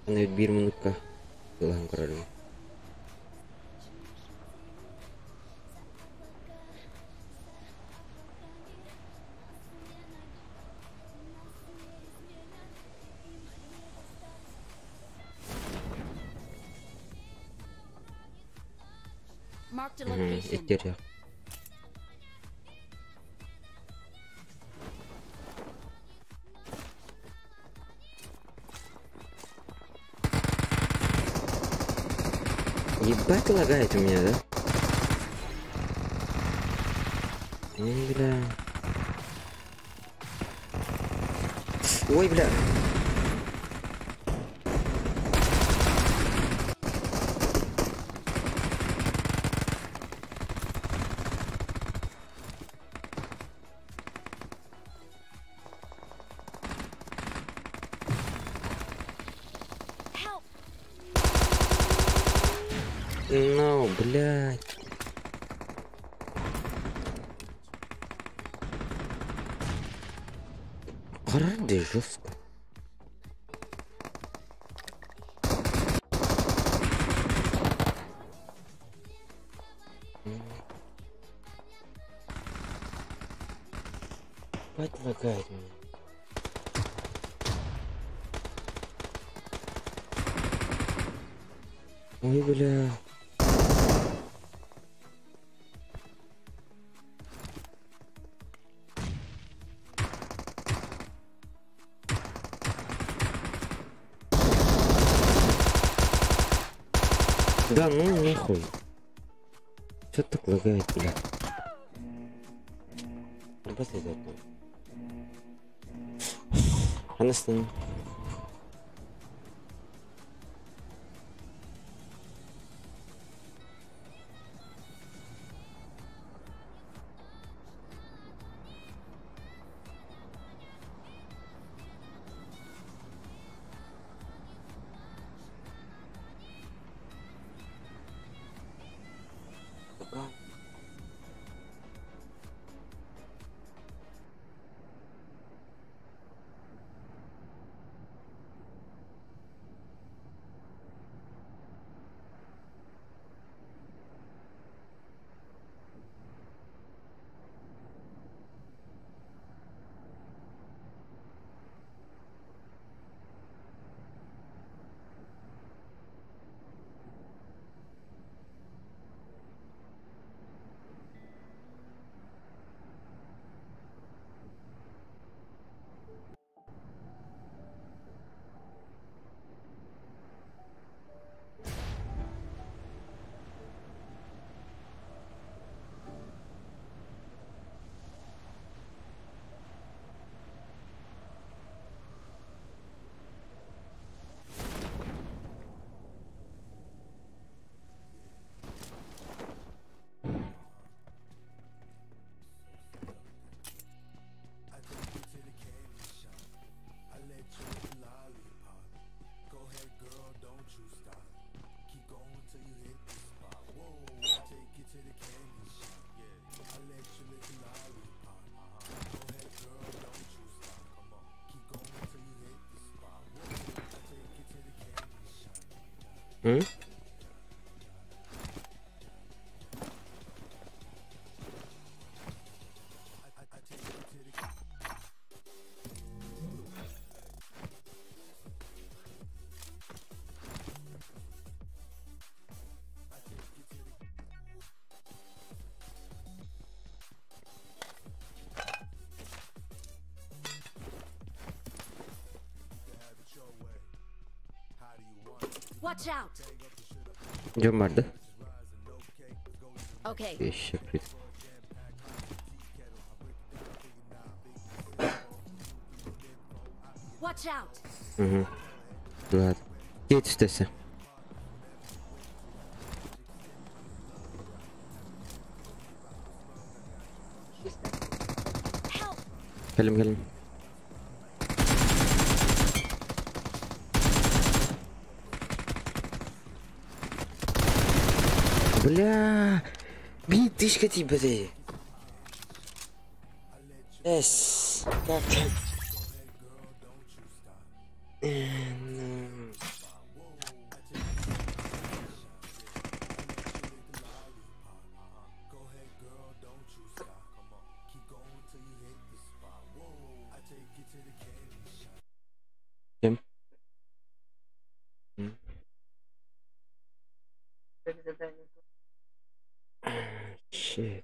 Аны бир минутка ылан көрөрүм. Marked a location. Иттер Ебать лагает у меня, да? Бля. Ой, бля. Help. Ну, блядь. Гораздо жестко. Ебать лагает меня. Ой, бля. Да ну нахуй. Чё так лагает, бля? Анастасия. М? Watch out! Дьон барды. Okay. Еще при. Watch out! Угу. Ладно. Кеть үстесе. Help! Кэлим кэлим. Бля, 1000 типа. Эс, как так? Кем? Shit.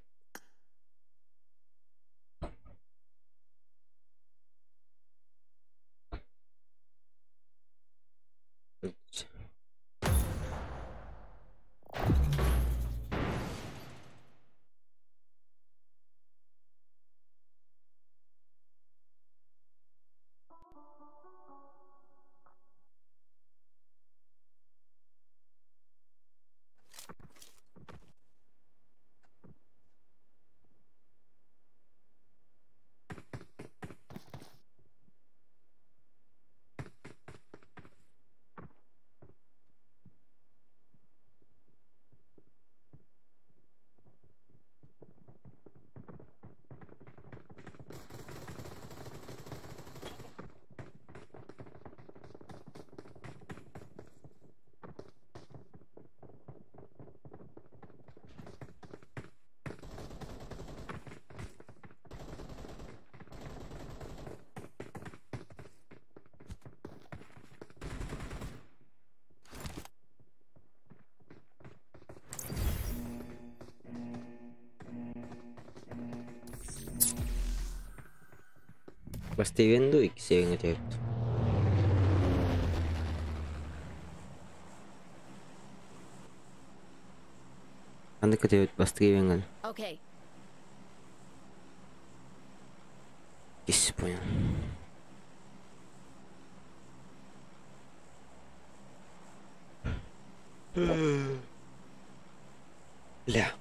Бастайвенду иксеҥэ тэбит. Ханнык көтөбүт бастакы ивеҥҥин? Okay. Ис понял. Бля.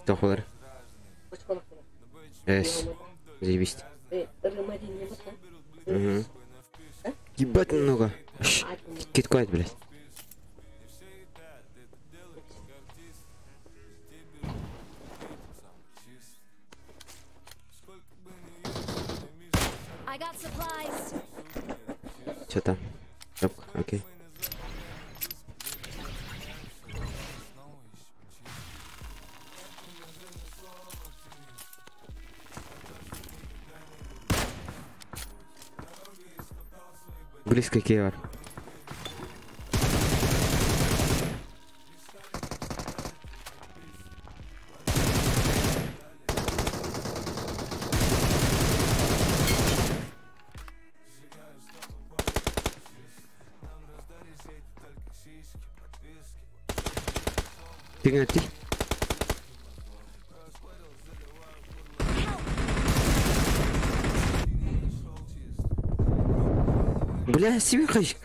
Тохолар. Эс. Заебись. Угу. Ебать много. Киткайт, блядь. I got supplies. Что там? Оп, окей. Близко Кевар. Ты ты? Бля, себе хочу.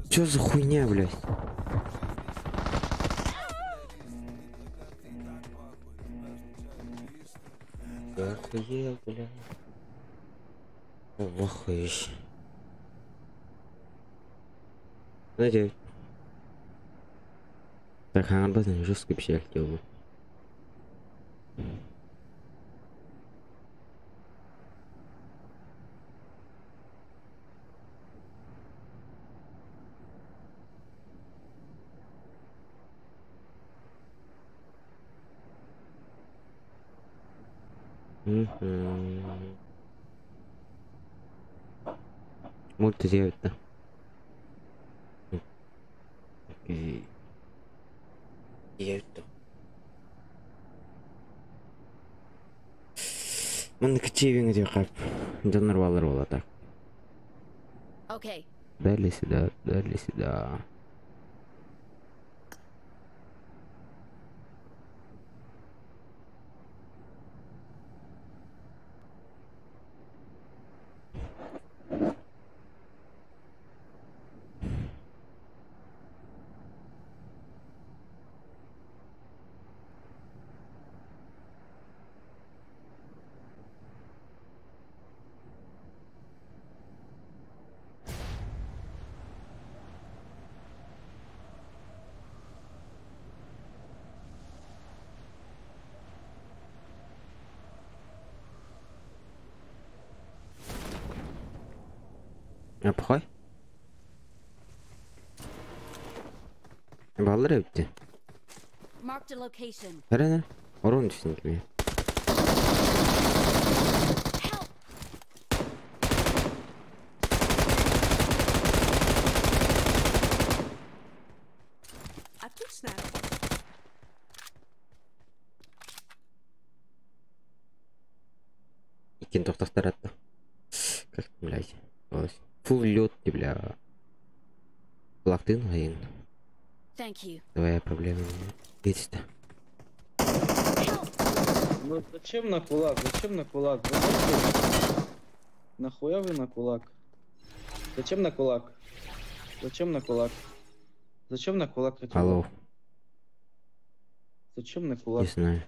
Чё за хуйня, блядь? Я охуел, бля. Охуешь. Знаете, так, хаҥарбатын жестко пищали. Мульти делать, да. Окей. Это. Маннык чивинг диэхэ дьоннор бааллар буолла. Okay. Далее сюда, далее сюда. Обхой. Баллары өтті. Marked a location. Әрене, орын түсін кеме. Help! Отличная работа. Иккен тоқтақтар атты. Как, блядь. Фул лед, бля. Кулактын хайын. Thank you. Твоя проблема. Иди. Ну зачем на кулак? Зачем на кулак? Вы можете? Нахуя вы на кулак? Зачем на кулак? Зачем на кулак? Зачем на кулак хотел? Алло. Зачем на кулак? Не знаю.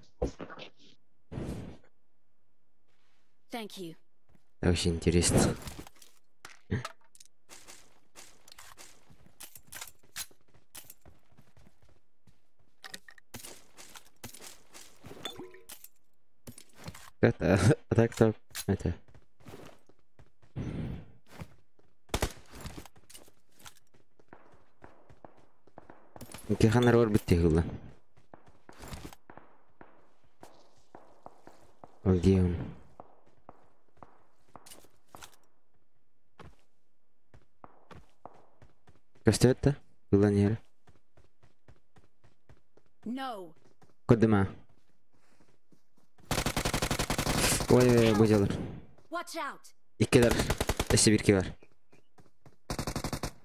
Thank you. Очень интересно. Это, а так-то, это. Киханар бар битте хылла. А где он? Костя Хылла не No. Кодыма. Ой, ой, ой, делар. Watch out. Иккилер. Өссө бир бар.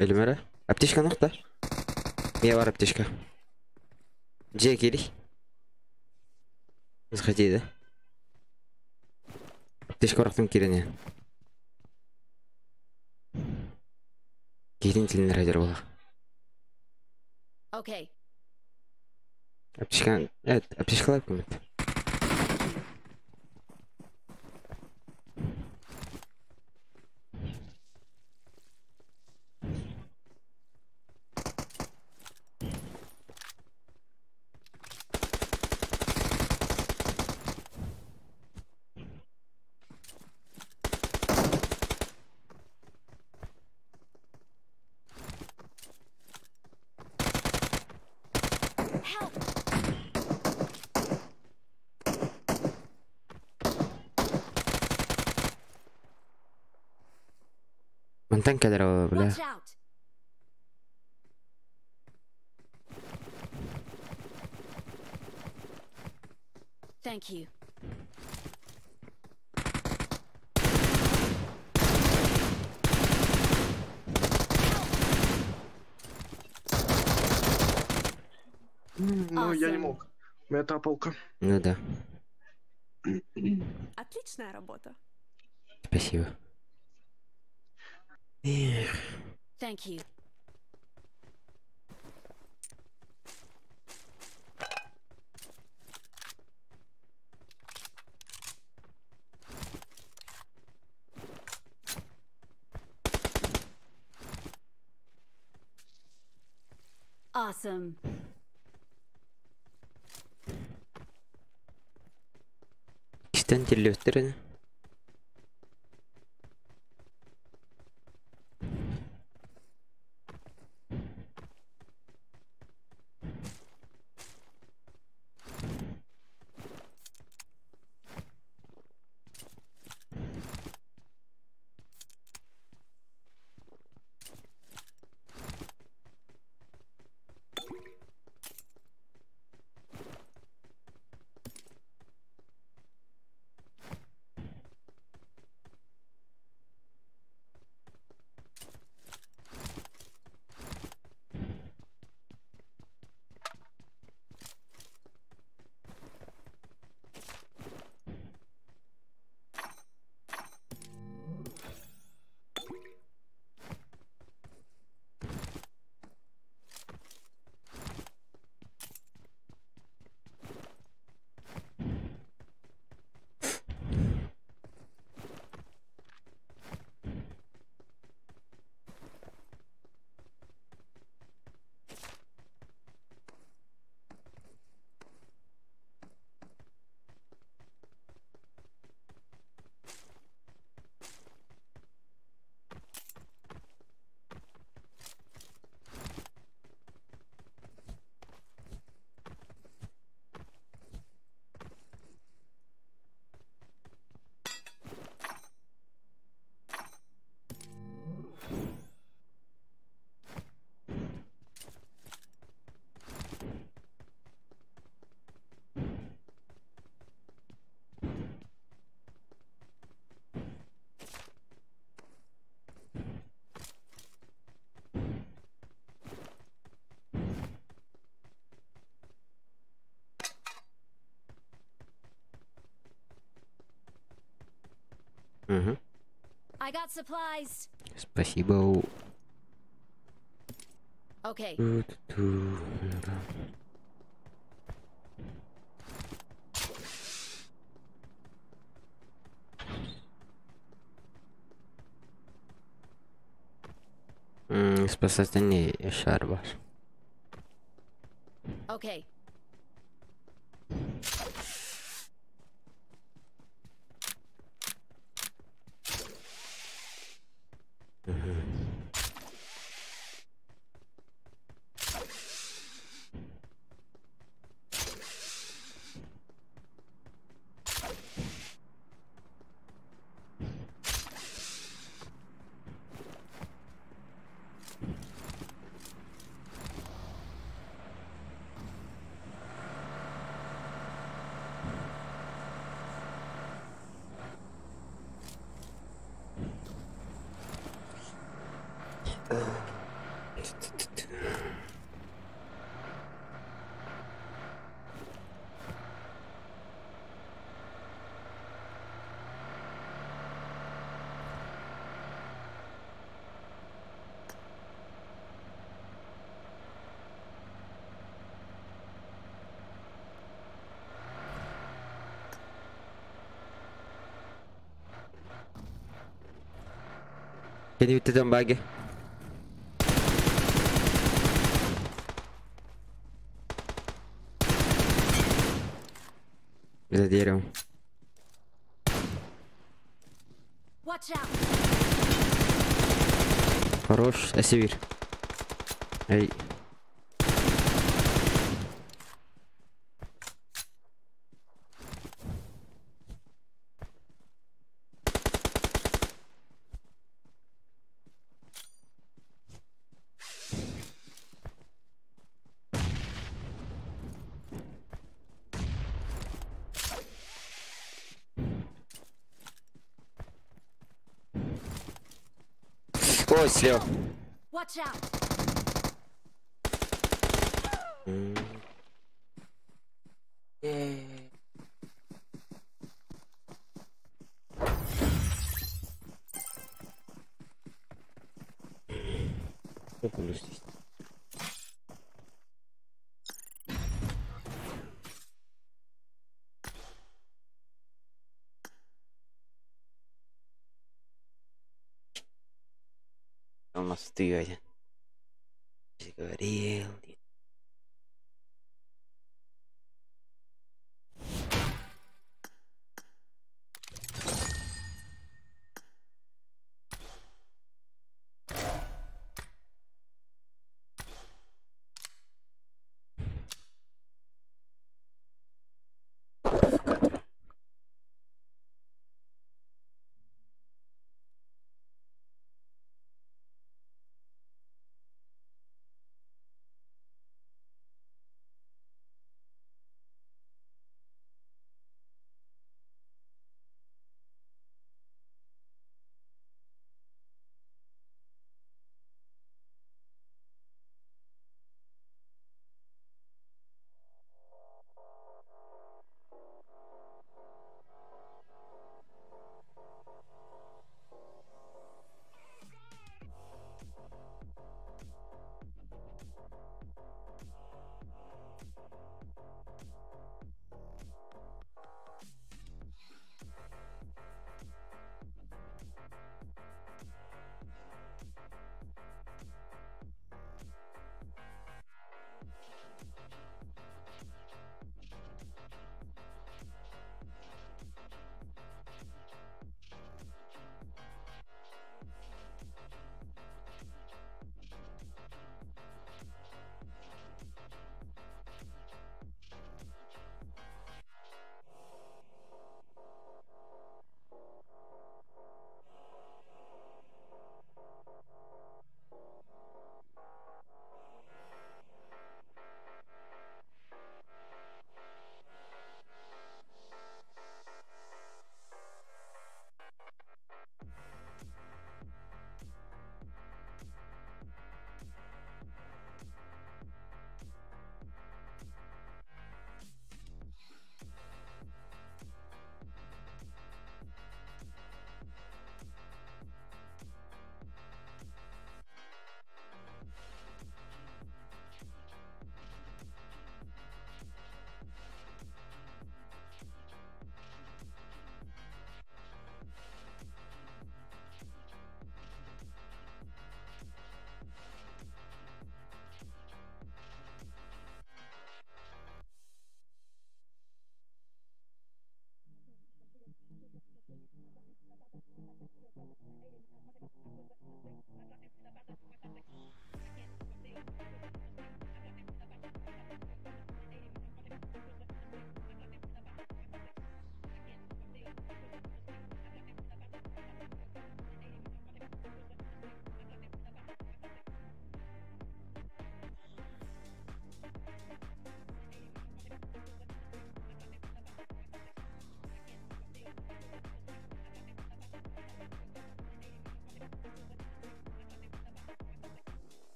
Өлүмөрө. Аптечка нохта. Мия бар аптечка. Дьиэ кири. Заходи, да? Аптечка барахтым кирене. Киирин тилинер хадер була. Okay. Аптечка, evet, аптечкалар көмөт. Help. Мантан кэлэр ол, бля. Watch out. Thank you. Ну, я не Awesome. мог. У меня тапалка. Ну да, Отличная работа. спасибо. Эх, Thank you. Awesome. Кистен тиллиөттер Угу. I got supplies. Спасибо. Okay. Ту-ту-ту. Спасательный шар ваш. Okay. Кини баги. За деревом. Watch out. Хорош, Асивир. Эй. Ой, слева. Watch out. Сколько плюс здесь? У нас ты один. Говорил.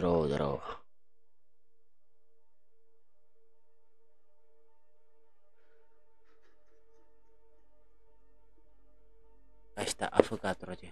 Здорово, здорово. Ашта АФК вроде.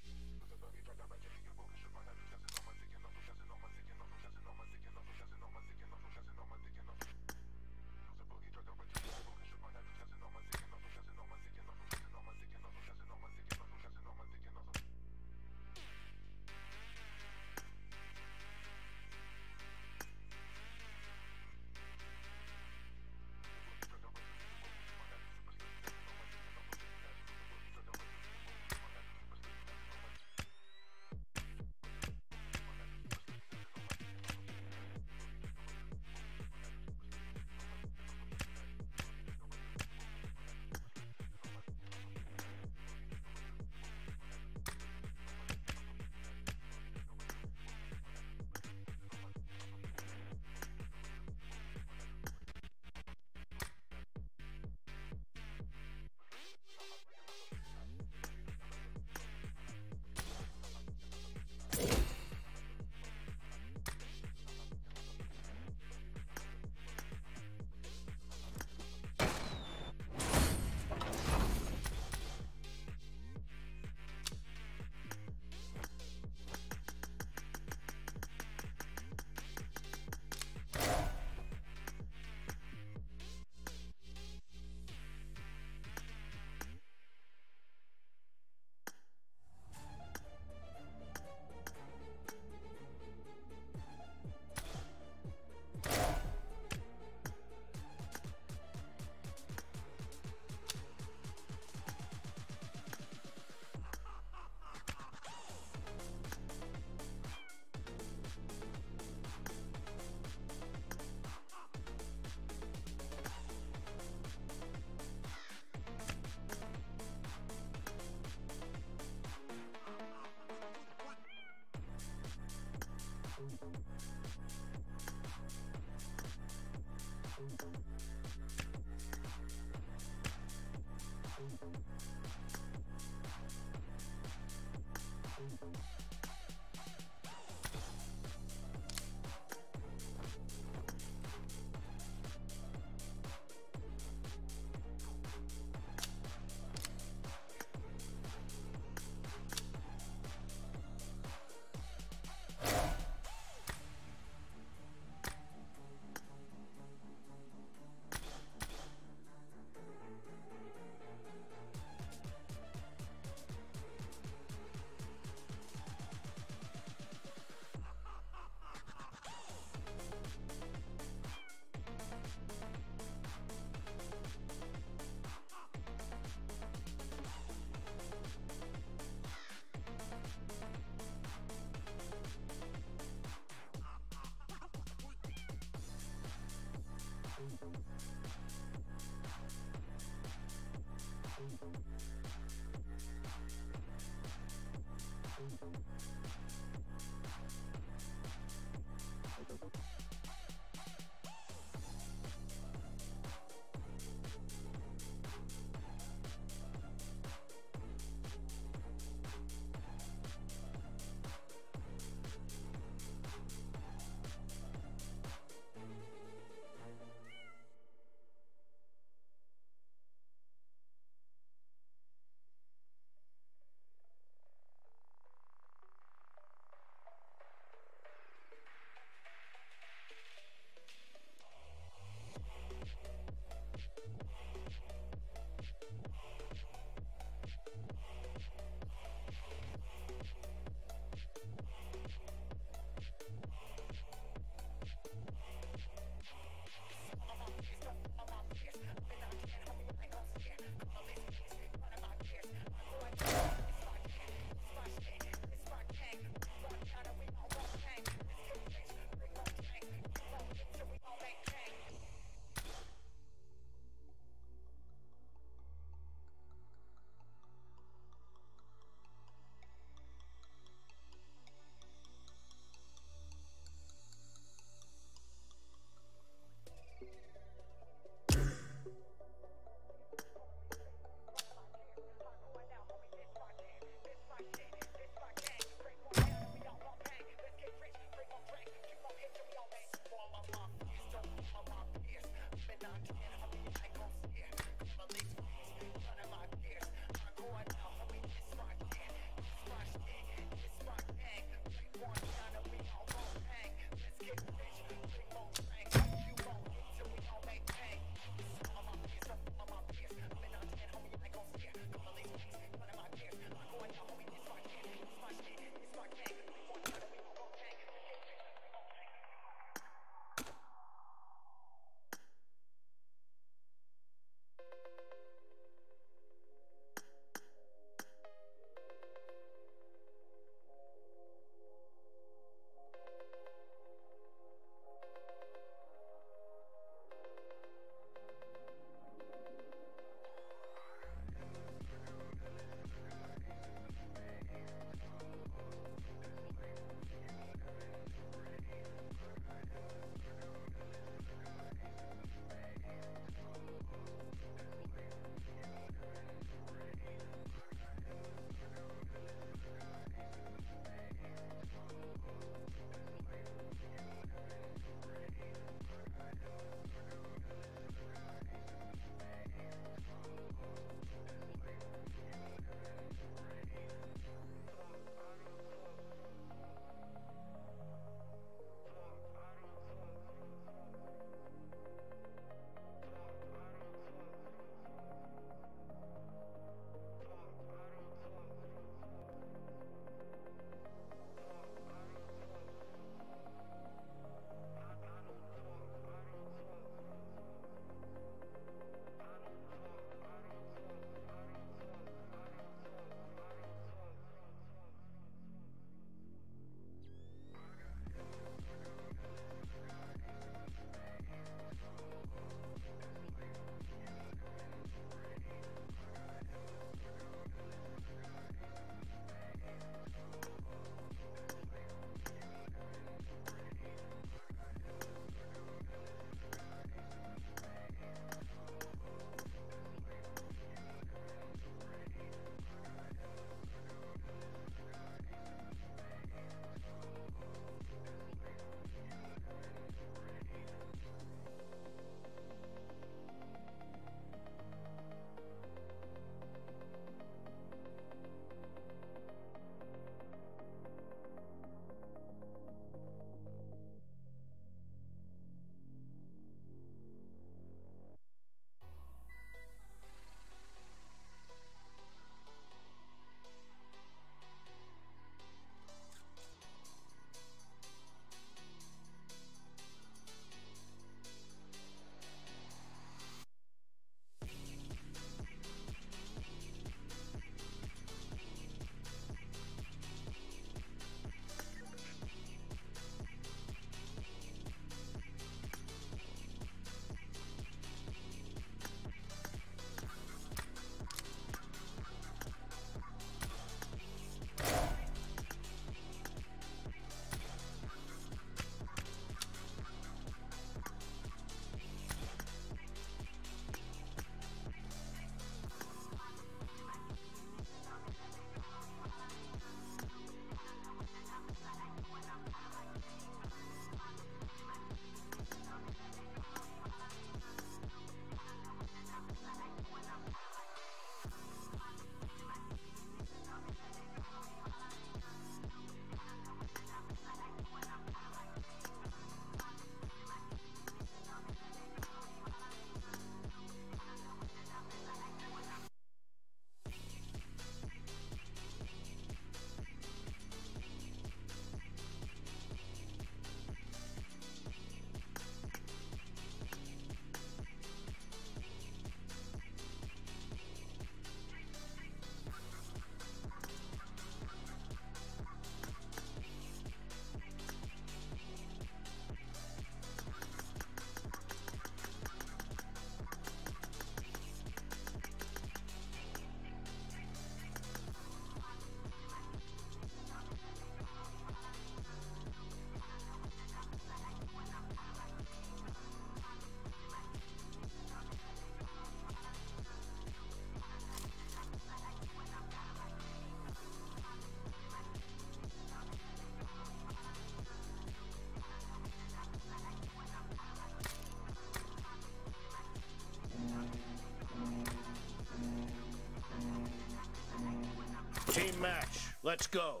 Team match. Let's go.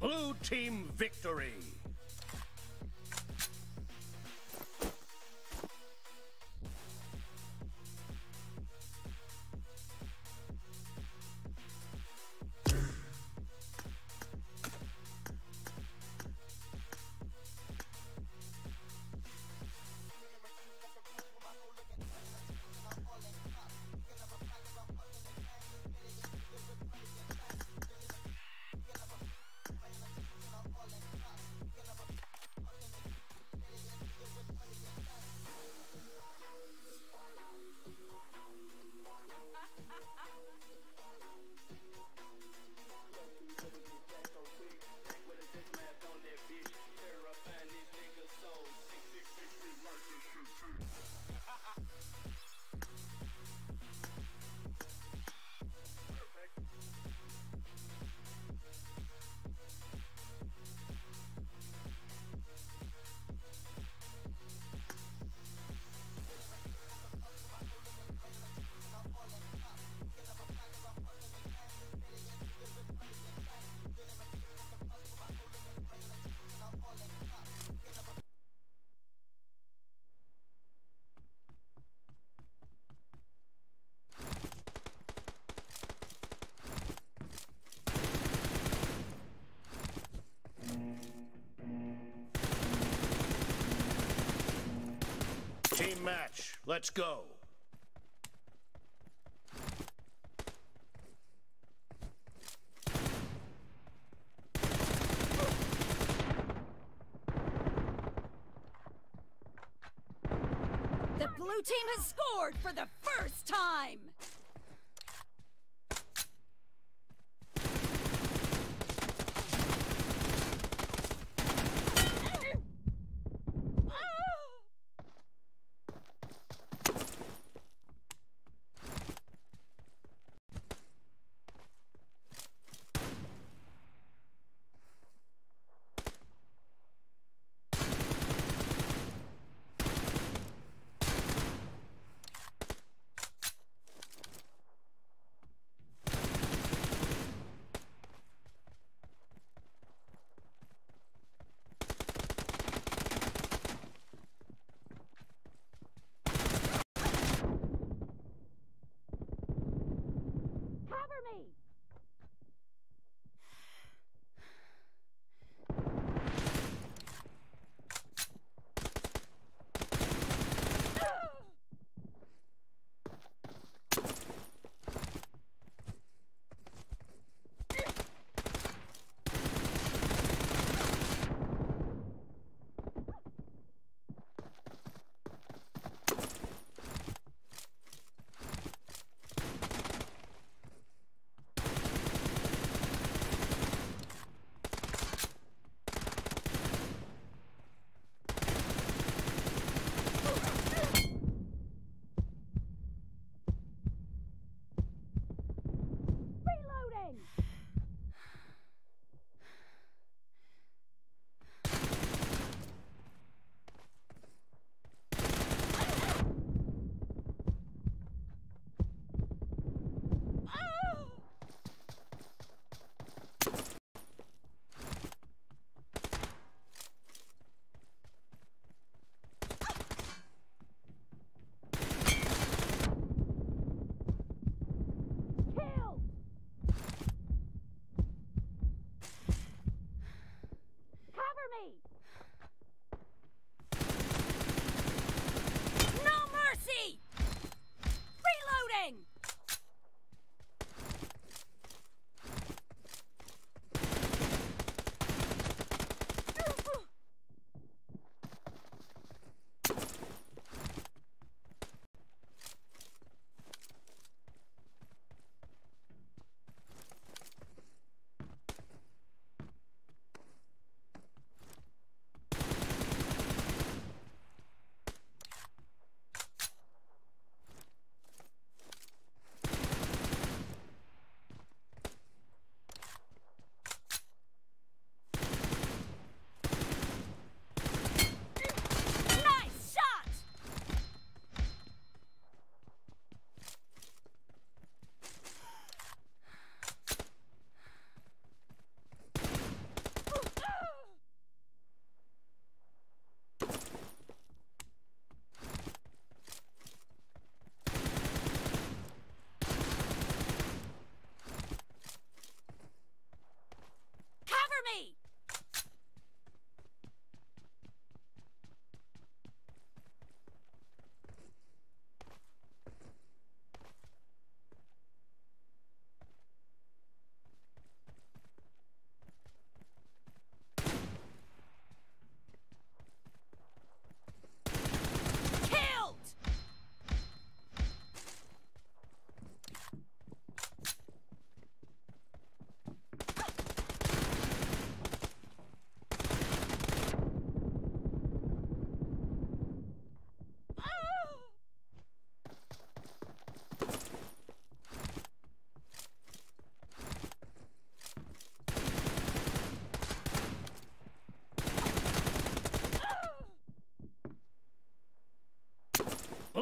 Blue team victory. Team match. Let's go. The blue team has scored for the first time!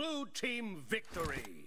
Blue team victory.